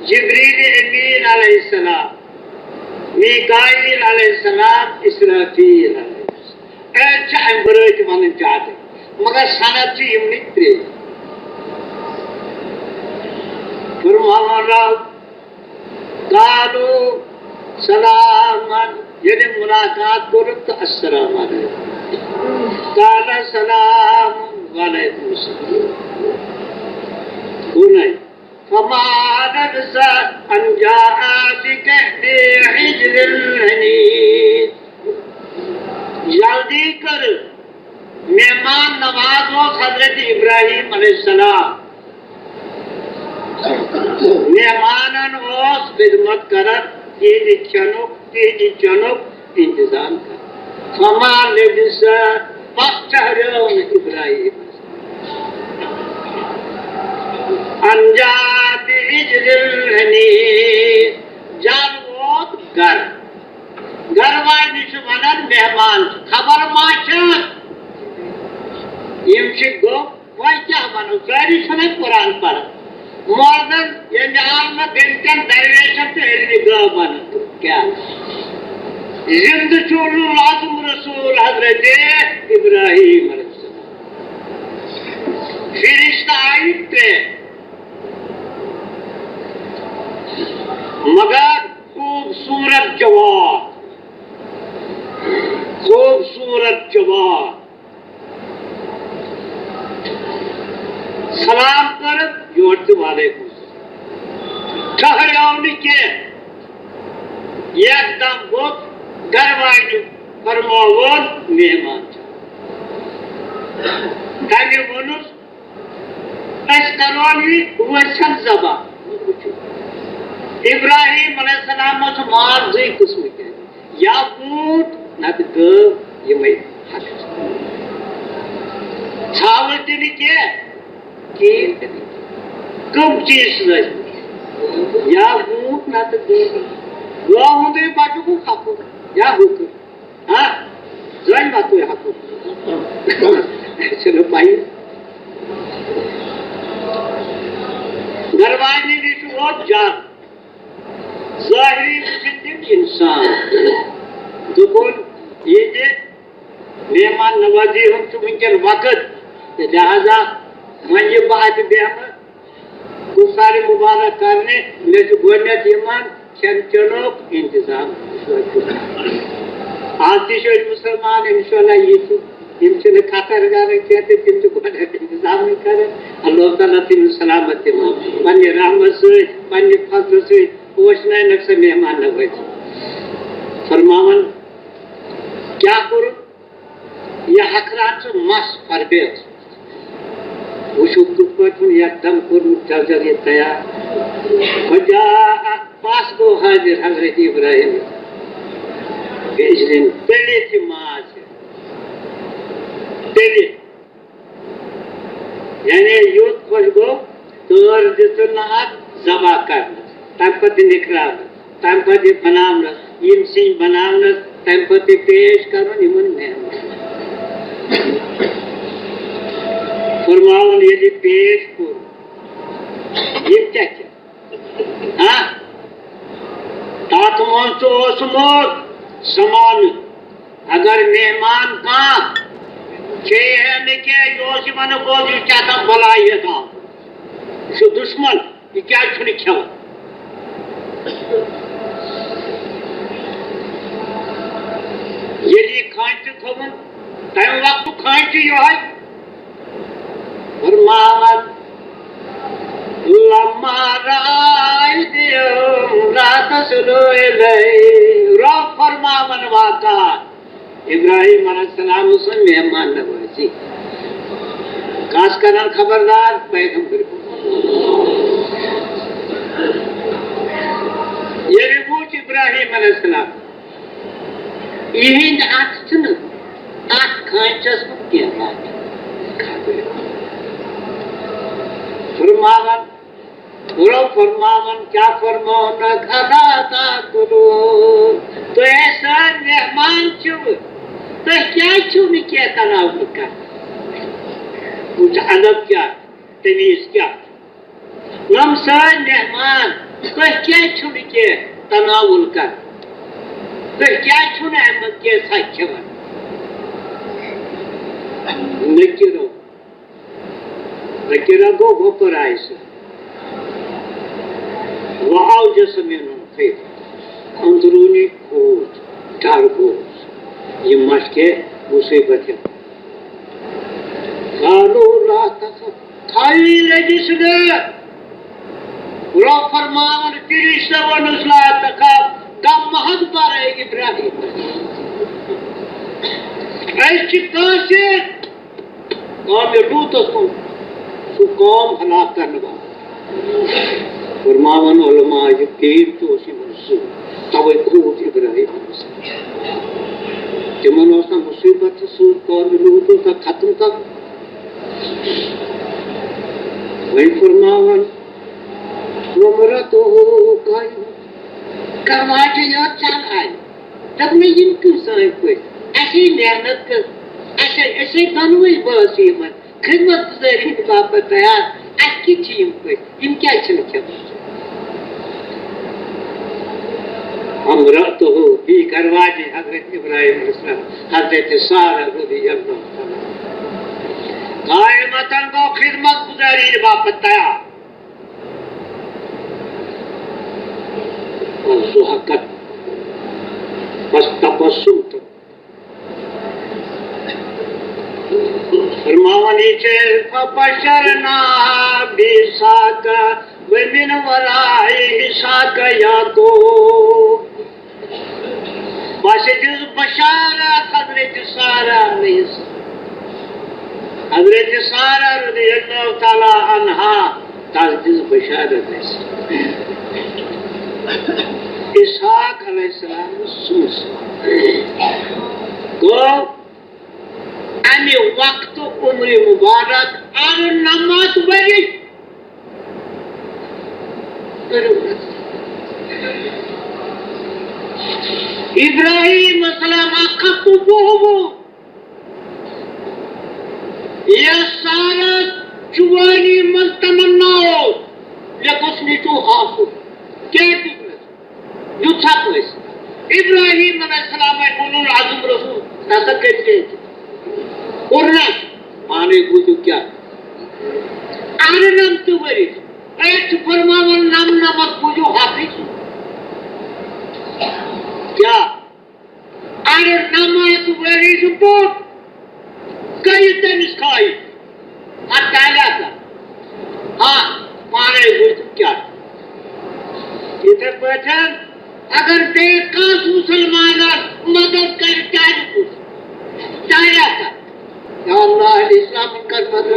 جبریل امین علیہ السلام، میکائیل علیہ السلام، اسرافیل علیہ السلام۔ أڑۍ چھِ اَمہِ ورٲے تہِ وَنان زیادٕ، مگر سند چھِ یِمنٕے ترٛے۔ فرماوان رب، قالوا سلاما، ییٚلہِ ملاقات کوٚرُکھ تہٕ السلام علیکم۔ قال سلام، وعلیکم السلام۔ گوٚو نہ؟ فما لبث أن جاء بك-، بعجل حنيذ۔ جلدی کٔر، مہمان نواز اوس حضرت ابراہیم علیہ السلام۔ مہمانن اوس خدمت کران، تِہنٛدِ کھٮ۪نُک، تِہنٛدِ چٮ۪نُک انتظام کران۔ فما لبث، پتہٕ ٹھہریو نہٕ ابراہیم۔ أن جاء بعجل حنيذ، جل ووت گرٕ۔ گرٕ واجنہِ چھُ ونان مہمان چھُ، خبر ما چھَکھ؟ یِم چھِ گوٚو، وۄنۍ کیٛاہ ونو؟ سٲری چھِنہٕ قرآن پران۔ مولوی ییٚمہِ عالمہٕ گٔمتٮ۪ن درویشن تہٕ علمِ غٲب ونان۔ کیٛاہ؟ زندٕ چھُ اولو العزم رسول حضرت ابراہیم علیہ السلام۔ فرشتہٕ آیہِ ترٛےٚ، مگر خوٗبصوٗرت جواب، خوٗبصوٗرت جواب۔ سلام کٔرٕکھ، یورٕ تہِ وعلیکم السلام۔ ٹھہریو نہٕ کینٛہہ، یکدم ووٚتھ گرٕ واجنہِ، فرمووُن مہمان چھُ۔ تٔمۍ ووٚنُس، أسۍ کرون یہِ وٲرۍ سن ذبح۔ ابراہیم علیہ السلام اوس ماز زٕے قٕسمٕکۍ، یا ووٗٹھ نتہٕ گٲو، یِمے حقس۔ ژھاوٕج تہِ نہٕ کینٛہہ، کِہیٖنۍ تہِ نہٕ۔ کٕم چیٖز چھِ لٲگۍ مٕتۍ؟ یا ووٗٹھ نتہٕ گٲو۔ گٲو ہُنٛدُے بچُک حقُک یا حقُک۔ ہاں، زٲنۍ ما تُہۍ حقُک؟ چھُنہٕ پَیی۔ گرٕ واجنہِ نِش چھُ ووت جَل۔ ظٲہری وٕچھِتھ تِم اِنسان۔ دوٚپُن، ییٚتہِ مہمان نوازی ہُنٛد چھُ وٕنکٮ۪ن وقت، تہٕ لہذا وۄنۍ یہِ بہٕ اَتہِ بیٚہمہٕ، گُفتار مبارک کرنہِ، مےٚ چھُ گۄڈٕنٮ۪تھ یِوان کھٮ۪ن چٮ۪نُک انتظام۔ آز تہِ چھِ أسۍ مُسلمان، انشاءاللہ یہِ چھُ، یِم چھِنہٕ خطر کران کینٛہہ تہٕ تِم چھِ گۄڈٕنٮ۪تھ انتظامٕے کران۔ اللہ تعالیٰ تِم سلامت دِوان پننہِ رحمت سۭتۍ، پننہِ فضلہٕ سۭتۍ، پوشناونکھ سۄ مہمان نوٲزی۔ فرماوان کیٛاہ کوٚرُکھ؟ یہِ ہکھران چھُ مَس پربیز۔ وٕچھِو کِتھ پٲٹھۍ چھُن یکدم کوٚرمُت جل جل یہِ تیار۔ فجاء، پَس گوٚو حٲضِر حضرت ابراہیم۔ بیٚجرِن تٔلِتھ یہِ ماز چھِ۔ تٔلِتھ۔ یعنی یوٚت خۄش گوٚو، تٲر دِژٕن نہٕ اَتھ ذبح کرنَس، تَمہِ پَتہٕ دِ نِکراونَس، تَمہِ پَتہٕ دِ بَناونَس، یِم سِنۍ بَناونَس، تَمہِ پَتہٕ دِ پیش کَرُن یِمَن مہمانَن۔ فرماوُن ییٚلہِ پیش کوٚر، یِم کیٛاہ کھٮ۪ن؟ ہاں؟ تَتھ منٛز چھُ اوسمُت زمانہٕ۔ اگر مہمان کانٛہہ کھیٚیہِ ہے نہٕ کینٛہہ، یہِ اوس یِمن گوٚو، یہِ چھُ آسان بلاے ہیٚتھ آمُت۔ یہِ چھُ دُشمن، یہِ کیٛازِ چھُنہٕ کھٮ۪وان؟ ییٚلہِ یہِ کھانچہِ تھوٚوُن، تَمہِ وقتُک کھانچہِ یِہوٚے، فرماوان، لما رأى أيديهم لا تصل إليه، رب فرماوان واقعہ۔ ابراہیم علیہ السلام سُنٛد مہمان نوازی۔ کس کران خبردار؟ پیغمبر۔ ییٚلہِ وُچھ ابراہیم علیہ السلام، یِہِنٛدۍ اَتھٕ چھِنہٕ اَتھ کھانچَس منٛز کینٛہہ واتان۔ فرماوان، گۄڈٕ فرماوان، کیٛاہ فرماونَکھ؟ اَلا تَأْكُلُونَ۔ تُہۍ ہے سٲنۍ مہمان چھِو، تُہۍ کیٛازِ چھِو نہٕ کینٛہہ تناول کران؟ وٕچھ ادب کیٛاہ، تمیٖز کیٛاہ۔ یِم سٲنۍ مہمان، تُہۍ کیٛازِ چھِو نہٕ کینٛہہ تناول کران؟ تُہۍ کیٛازِ چھِو نہٕ اَمہِ منٛز کینٛہہ ژھۄکھ کھٮ۪وان؟ نٔکِرو، نٔکِرا گوٚو وۄپُر آیہِ سُہ۔ وَأَوْجَسَ مِنْهُمْ خِيفَةً، اندروٗنی خوف، ڈر گوٚو، یہِ ما چھِ کینٛہہ مُصیٖبت ہٮ۪تھ۔ قالوا لا تخف، خٲری لٔجِس نہٕ۔ رۄب فرماوان، فرشتہٕ ووٚنُس، لا تخف، غم مہ حظ بر اے ابراہیم۔ أسۍ چھِ کٲنٛسہِ قومِ لوٗطس کُن سُہ قوم ہلاک کرنہٕ باپتھ۔ فرماوان علماء، یہِ پیٖر تہِ اوس یِمن سۭتۍ، توے کھوٗژ ابراہیم علیہ السلام۔ تِمن اوس نہ مُصیٖبت تہِ سۭتۍ، قومِ لوٗط اوس نہ ختم کرُن۔ وۄنۍ فرماوان، وامرأته قائمة، کرواٹے یوت چل آیہِ۔ دوٚپمَے، یِم کٕم سٲنۍ پٲٹھۍ؟ اَسے محنت کٔر، اَسے، أسے دۄنوَے بٲژ چھِ یِمَن خدمت گُزٲری ہِنٛدِ باپتھ تیار۔ اَسہِ کِتھ چھِ یِم پٔتۍ؟ یِم کیٛازِ چھِنہٕ کھٮ۪وان؟ امرأته، بیٚیہِ گرواجہِ حضرت ابراہیم علیہ السلام، حضرت سارہ رضی اللہ تعالیٰ عنہا۔ قائمة، گوٚو خدمت گُزٲری ہِنٛدِ باپتھ تیار۔ وضحكت، بس تبسم تہٕ فرماوان یہِ چھِ، فبشرناها بإسحاق ومن وراء إسحاق يعقوب۔ بس دِژ بشارت حضرت سارہ علیہ السلام۔ حضرت سارہ رضی اللہ تعالیٰ عنہا، تس دِژ بشارت اَسہِ۔ اسحاق علیہ السلام سٕنٛز۔ گوٚو، اَمہِ وقتہٕ عمرِ مُبارک اَرنَمَتھ ؤری۔ ابراہیم السلام اکھ ہتھ تہٕ وُہ وُہُر۔ یَس سارہ جوانی منٛز تمنا اوس، مےٚ گوٚژھ نیٚچوٗ آسُن۔ کیٛازِ دیُت مےٚ؟ یُتھ سا کٲنٛسہِ۔ ابراہیم علیہ السلام اولو العزم رسول، نسا کٔرۍ زِ ییٚتہِ۔ کوٚر نہ؟ پانے بوٗزِو کیٛاہ۔ اَرنَمتہٕ ؤرِش۔ أسۍ چھِ فرماوان نَمنَمَتھ، بوٗزِو حقٕے۔ کیٛاہ؟ اَرنَمَتھ ؤرِش بوٚڑ۔ کٔرِو تٔمِس خٲہِش۔ اَتھ ٹالیا کر۔ ہاں، پانے وٕچھ کیٛاہ۔ یِتھے پٲٹھۍ اگر بیٚیہِ کانٛہہ مُسلمانَن مدد کرِ، تیٚلہِ کُس؟ ٹالیا کر۔ یا اللہ، اہل اسلامن کر مدد۔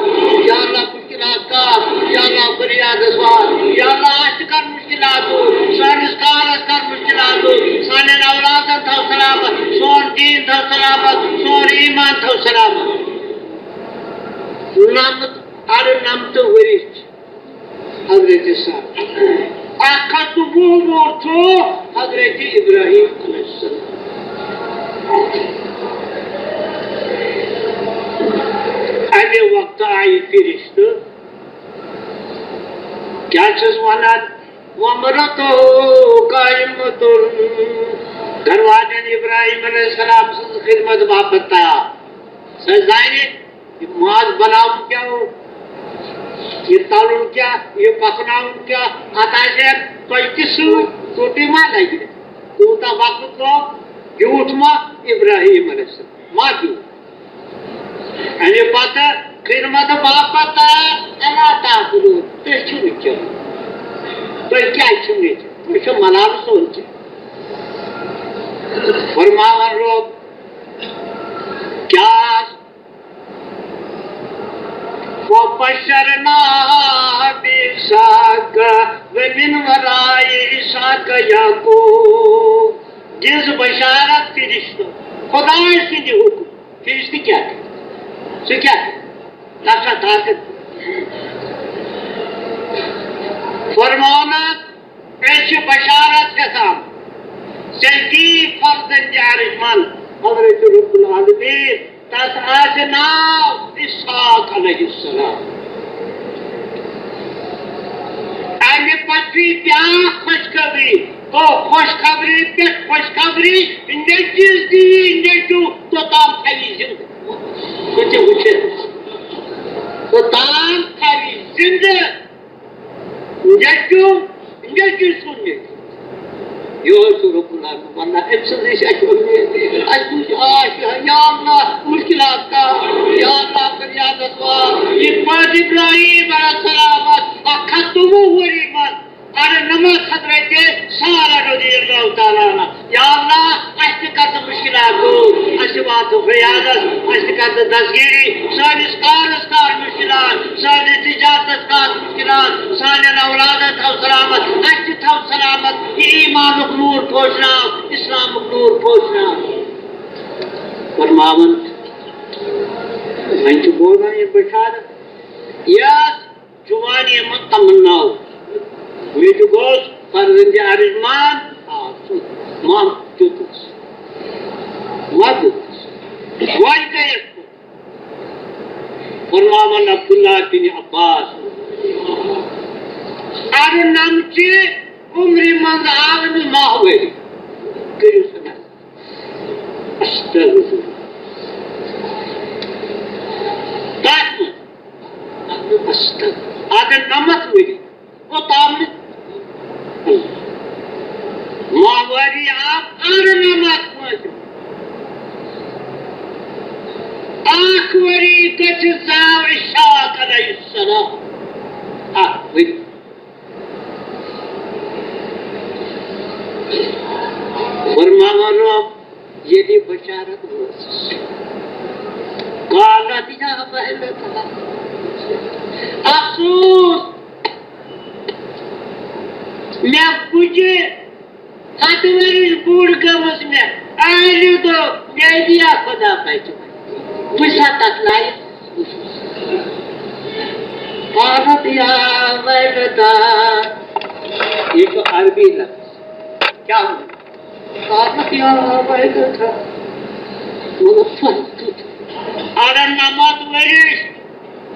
یا اللہ، مشکلات کار۔ یا اللہ، فریادس وات۔ یا اللہ، اَسہِ تہِ کر مشکلات دوٗر۔ سٲنِس کارس کر مشکلات دوٗر۔ سانٮ۪ن اولادن تھاو سلامت۔ سون دیٖن تھاو سلامت۔ سون ایمان تھاو سلامت۔ نَمتھ، اَرنَمتھ ؤرِش چھِ حضرت سارہ۔ اکھ ہتھ تہٕ وُہ وُہُر چھُ حضرت ابراہیم علیہ السلام۔ اَمہِ وقتہٕ آیہِ فرشتہٕ۔ کیٛاہ چھِس وَنان؟ وامرأته قائمة، دروازن ابراہیم علیہ السلام سٕنٛز خدمت باپتھ تیار۔ سۄ زانہِ یہِ ماز بناوُن کیٛاہ گوٚو، یہِ تَلُن کیٛاہ، یہِ پَکناوُن کیٛاہ، اَتھ آسہِ ہا تۄہہِ تہِ سۭتۍ، ژوٚٹٕے ما لَگہِ؟ کوٗتاہ وقت لوٚگ، بیوٗٹھ ما ابراہیم علیہ السلام؟ ما بیوٗٹھ۔ اَمہِ پَتہٕ خدمت باپتھ تیار، اَلا تاکلوٗن، تُہۍ چھِو نہٕ کھیوٚن۔ تُہۍ کیٛازِ چھِو نہٕ کھیوٚن؟ تُہۍ چھِو ملال سون کھیوٚن۔ فرماوان رۄب، کیٛاہ وَبَشَّرْنَاهُ بِإِسْحَاقَ وَمِنْ وَرَاءِ إِسْحَاقَ يَعْقُوبَ۔ دِژ بشارت فرشتو، خدائے سٕنٛدِ حُکم۔ فرشتہٕ کیٛاہ کرِ؟ سُہ کیٛاہ کرِ؟ تَتھ چھا طاقت؟ فرماوان، أسۍ چھِ بشارت ہٮ۪تھ آمٕتۍ ژےٚ دی فرزندِ ارجمند، حضرت رب العالمین۔ تَتھ آسہِ ناو اسحاق علیہ السلام۔ اَمہِ پتہٕ پیٚیہِ بیٛاکھ خوشخبری۔ گوٚو، خوشخبری پٮ۪ٹھ خوشخبری، نیٚچوِس دِیہِ نیٚچوٗ، توٚتام تھاوِ زِندٕ۔ سُہ تہِ وٕچھِتھ۔ توٚتام تھاوِ زِندٕ۔ نیٚچوٗ، نیٚچوٗ سُنٛد نیٚچوٗ۔ یِہوٚے چھُ رۄب العالمین ونان، أمۍ سٕنٛز نِش اَسہِ اُمید۔ اَسہِ وٕچھ آش، یا اللہ، مُشکِلات کا، یا اللہ، فریادس وال۔ یِتھ پٲٹھۍ ابراہیم علیہ السلامس اکھ ہتھ تہٕ وُہ ؤری منٛز اَڑٕ نماز خٲطرٕ تہِ سارا رضی اللہ تعالیٰ عنہ۔ یا اللہ، اَسہِ تہِ کر ژٕ مُشکِلات دوٗر، اَسہِ تہِ واتو فریادس، اَسہِ تہِ کر ژٕ دستگیری، سٲنِس کارس کر مُشکِلات، سٲنِس تجارتس کر مُشکِلات، سانٮ۪ن اولادن تھاو سلامت، اَسہِ تہِ تھاو سلامت، یہِ ایمانُک نوٗر پھوشناو، اسلامُک نوٗر پھوشناو۔ فرماوان، وۄنۍ چھُ بوزان یہِ بشارت، یَتھ جوانی منٛز تمناو۔ مےٚ تہِ گوٚژھ فرزندِ ارجمان آسُن۔ ما دیُتُس۔ ما دیُتُس۔ وۄنۍ گٔیَس بہٕ۔ فرماوان عبداللہ بن عباس، ارنمچہِ عمرِ منٛز آو أمِس ماہ ؤری۔ کٔرِو سا نظر۔ استغفر۔ کتھ منٛز؟ استغفر۔ اگر نمتھ ؤری اوٚتام نہٕ ماہواری آو اگر نمتھ وٲتِو۔ اکھ ؤری گٔژھِتھ زاو اسحاق علیہ السلام۔ اکھ ؤری۔ فرماوان رب، ییٚلہِ بشارت وٲژٕس، قالت یا ویلتہ، افسوس، مےٚ پُجہِ ہتہٕ ؤرِش بوٚڑ گٔمٕژ مےٚ، اہلہِ دوٚپ، مےٚ دِیا خۄدا بچہِ وۄنۍ۔ بہٕ چھُسا تتھ لایق؟ قالت یا ویلتہ، یہِ چھُ عربی لفظ۔ کیٛاہ وَنان؟ قالت یا ویلتہ۔ مطلب، فرق کیٛاہ چھُ؟ اَڑَن نَمَتھ ؤرِش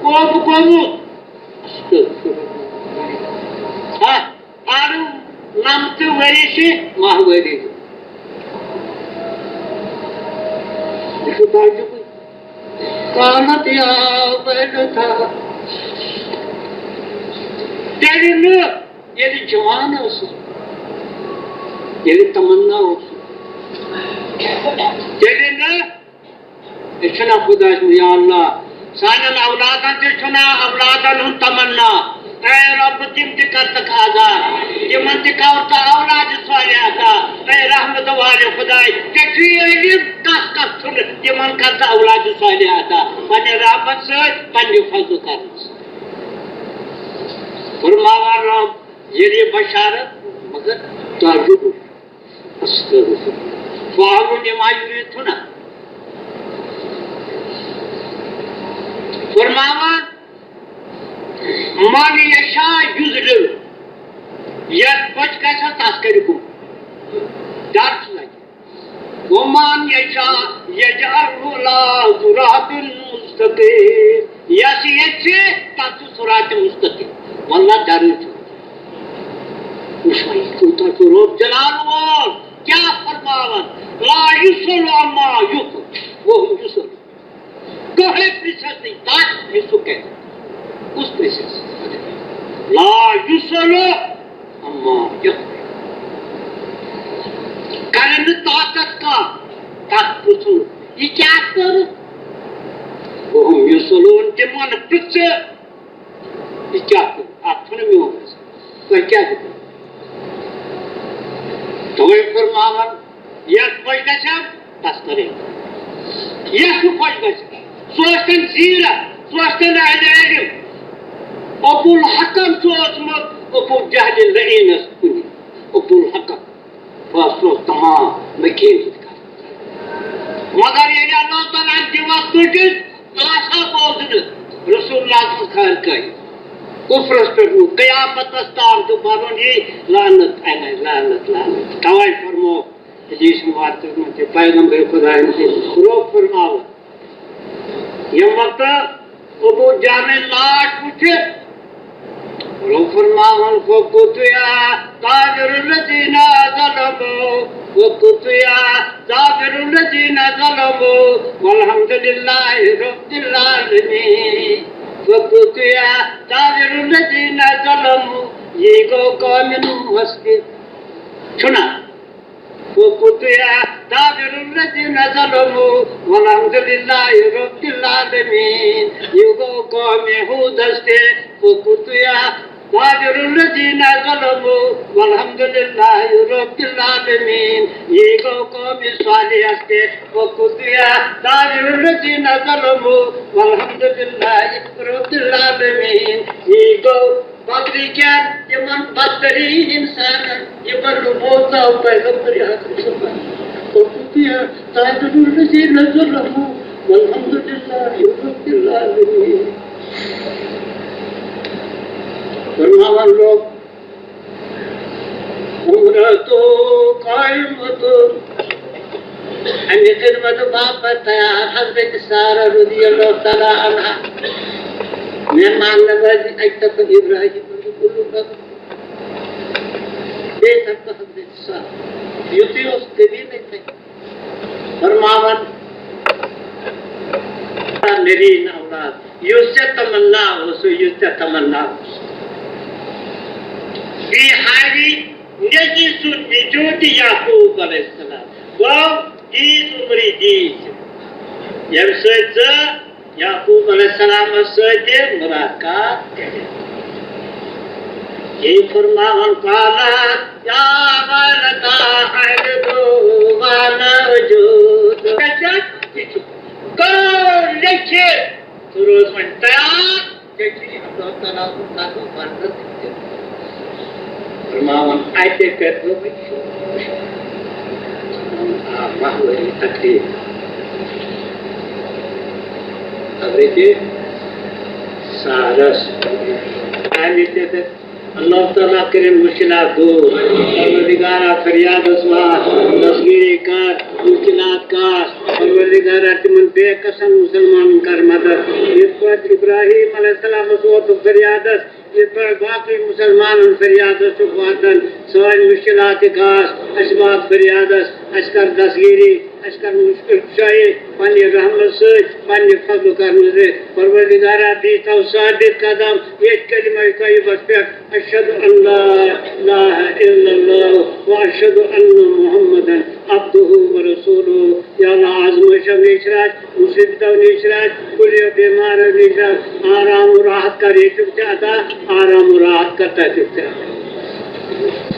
کوٚب گوٚمُت۔ ہا، اَڑَن نَمَتھ ؤرِش ماہوٲری۔ یہِ چھُ تعجبٕے۔ قالت یا ویلتہ۔ تیٚلہِ نہٕ ییٚلہِ جوان اوسُس، ییٚلہِ تمنا اوسُس، تیٚلہِ نہٕ، أسۍ چھِنہ خۄداے سُنٛد، یا اللہ، سانٮ۪ن اولادن تہِ چھُنہ اولادن ہُنٛد تمنا۔ اے رب، تِم تہِ کر تہٕ آزاد، تِمن تہِ کر تہٕ اولاد صالح عطا۔ اے رحمت والے خۄداے، ژےٚ چھُے علم کس کس چھُنہٕ، تِمن کر تہٕ اولاد صالح عطا۔ پننہِ رحمت سۭتۍ، پننہِ فضلہٕ کرنہٕ سۭتۍ۔ فرماوان رب، ییٚلہِ یہِ بشارت، مگر تعجب۔ استغفر۔ فعل لما یریدون۔ فرماوان، من یشاء یضلل۔ یتھ بچ گژھِ تس کرِ گم۔ ڈر چھُ لگہِ۔ ومن یشاء یجعلہ علی صراط مستقیم۔ یس یژھِ، تس چھُ صراط مستقیم۔ واللہ ڈرُن چھُ۔ وٕچھ وۄنۍ، کوٗتاہ چھُ رب جلال وول۔ کیٛاہ فرماوان؟ لا یُسأل عما یُفعل وهم یُسألون۔ کٕہٕنۍ پرٛژھٮ۪س نہٕ تَتھ، یہِ سُہ کَرِ۔ کُس پرٛژھٮ۪س؟ لا یُسأل عما یُفعل۔ کَرِ نہٕ طاقت کانٛہہ، تَتھ پرٛژھُن، یہِ کیٛاہ کٔر؟ وهم یُسألون، تِمن پرٛژھِ۔ یہِ کیٛاہ کوٚر؟ اَتھ چھُنہٕ میون گژھان۔ تۄہہِ کیٛاہ دیُتوٕ؟ تَوَے فرماوان، یَتھ خۄش گژھِ ہا، تَس کَرے۔ یَتھ نہٕ خۄش گژھِ ہا، سُہ ٲسۍتَن زیٖرَ، سُہ ٲسۍتَن اہلِ علم۔ ابو الحکم چھُ اوسمُت ابو جہل لعینس کُنہِ۔ ابو الحکم۔ فٲصلہٕ اوس تمام مےٚ کِہیٖنۍ سۭتۍ کَرُن۔ مگر ییٚلہِ اللہ تعالیٰ ہَن دِوان تُجِس، آسا بوزنہٕ رسول اللہ سٕنٛز خٲر کٲری۔ کُفرَس پٮ۪ٹھ روٗد قیامتَس تام تہٕ پَرُن یی لعنت علیہ، لعنت، لعنت۔ تَوَے فرموو حدیث مبارکَس منٛز تہِ پیغمبر خدایَن تہِ روٚف فرماوان۔ ییٚمہِ وقتہٕ ابو جہلٕنۍ لاش وٕچھِتھ، روٚف فرماوان، فقطع دابر الذین ظلموا، فقطع دابر الذین ظلموا، والحمد للہ رب العالمین۔ فقطع دابر الذین ظلموا، یہِ گوٚو قومِ نوحس تہِ۔ چھُنہ؟ فقطع دابر الذین ظلموا والحمد للہ رب العالمین۔ یہِ گوٚو قومِ ہودس تہِ۔ فقطع دابر الذین ظلموا والحمد للہ رب العالمین۔ یہِ گوٚو قومِ صالحس تہِ۔ فقطع دابر الذین ظلموا والحمد للہ رب العالمین۔ یہِ گوٚو بدری کٮ۪ن تِمن بدتریٖن اِنسانن، یِمن نہٕ بوزناو پیغمبر اکرم صلی اللہ علیہ وسلم۔ فقطع دابر الذین ظلموا والحمد للہ رب العالمین۔ فرماوان لوگ، امرأة قائمة، اَمہِ خدمت باپتھ تیار حضرت سارہ رضی اللہ تعالیٰ عنہا۔ مہمان نوازی اَکہِ طرفہٕ ابراہیم، بیٚیہِ طرفہٕ حضرت سارہ۔ یُتُے اوس قبیٖلَے تَتہِ۔ فرماوان، نریٖن اولاد، یُس ژےٚ تمنا اوسُے، یُس ژےٚ تمنا اوس۔ بیٚیہِ ہاوی نیٚچی سُنٛد نیٚچوٗ تہِ یعقوب علیہ السلام۔ گوٚو، دیٖژ عمری دیٖژ، ییٚمہِ سۭتۍ ژٕ یعقوب علیہ السلامس سۭتۍ تہِ ملاقات کٔرِتھ۔ یہِ فرماوان، قالت یا ویلتا أعلد وأنا عجوز۔ کٔر لیکھِتھ، ژٕ روز وۄنۍ تیار، ژےٚ چھُے اللہ تعالیٰ سُنٛد طرفہٕ فرض دیُتمُت۔ فرماوان، اَتہِ کٔرۍزیو وۄنۍ شروع۔ آ، ماہوٲری تقریٖب۔ حضرت سارس۔ اَمہِ تہِ تہٕ اللہ تعالیٰ کٔرِن مُشکِلات دوٗر۔ پروردگارا، فریادس وات، دستگیری کر، مُشکِلات کش۔ پروردگارا، تِمن بے کسن مُسلمانن کر مدد۔ یِتھ پٲٹھۍ ابراہیم علیہ السلامس ووتُکھ فریادس، یِتھ پٲٹھۍ باقٕے مُسلمانن فریادس چھُکھ واتان، سٲنۍ مُشکِلات تہِ کش، اَسہِ وات فریادس، اَسہِ کر دستگیری، اَسہِ کر مُشکِل کُشٲیی پننہِ رحمت سۭتۍ، پننہِ فضلہٕ کرنہٕ سۭتۍ۔ پروردگارا، بیٚیہِ تھاو ثابت قدم ییٚتھۍ کلمہ طیبس پٮ۪ٹھ، اشہد ان لا الہ الا اللہ و اشہد ان محمدا عبدہ و رسولہ۔ یا اللہ، آزمٲیشو نِش رچھ، مُصیبتو نِش رچھ، کُلٮ۪و بٮ۪مارو نِش رچھ، آرام و راحت کر ییٚتیُک تہِ عطا، آرام و راحت کر تَتیُک تہِ عطا۔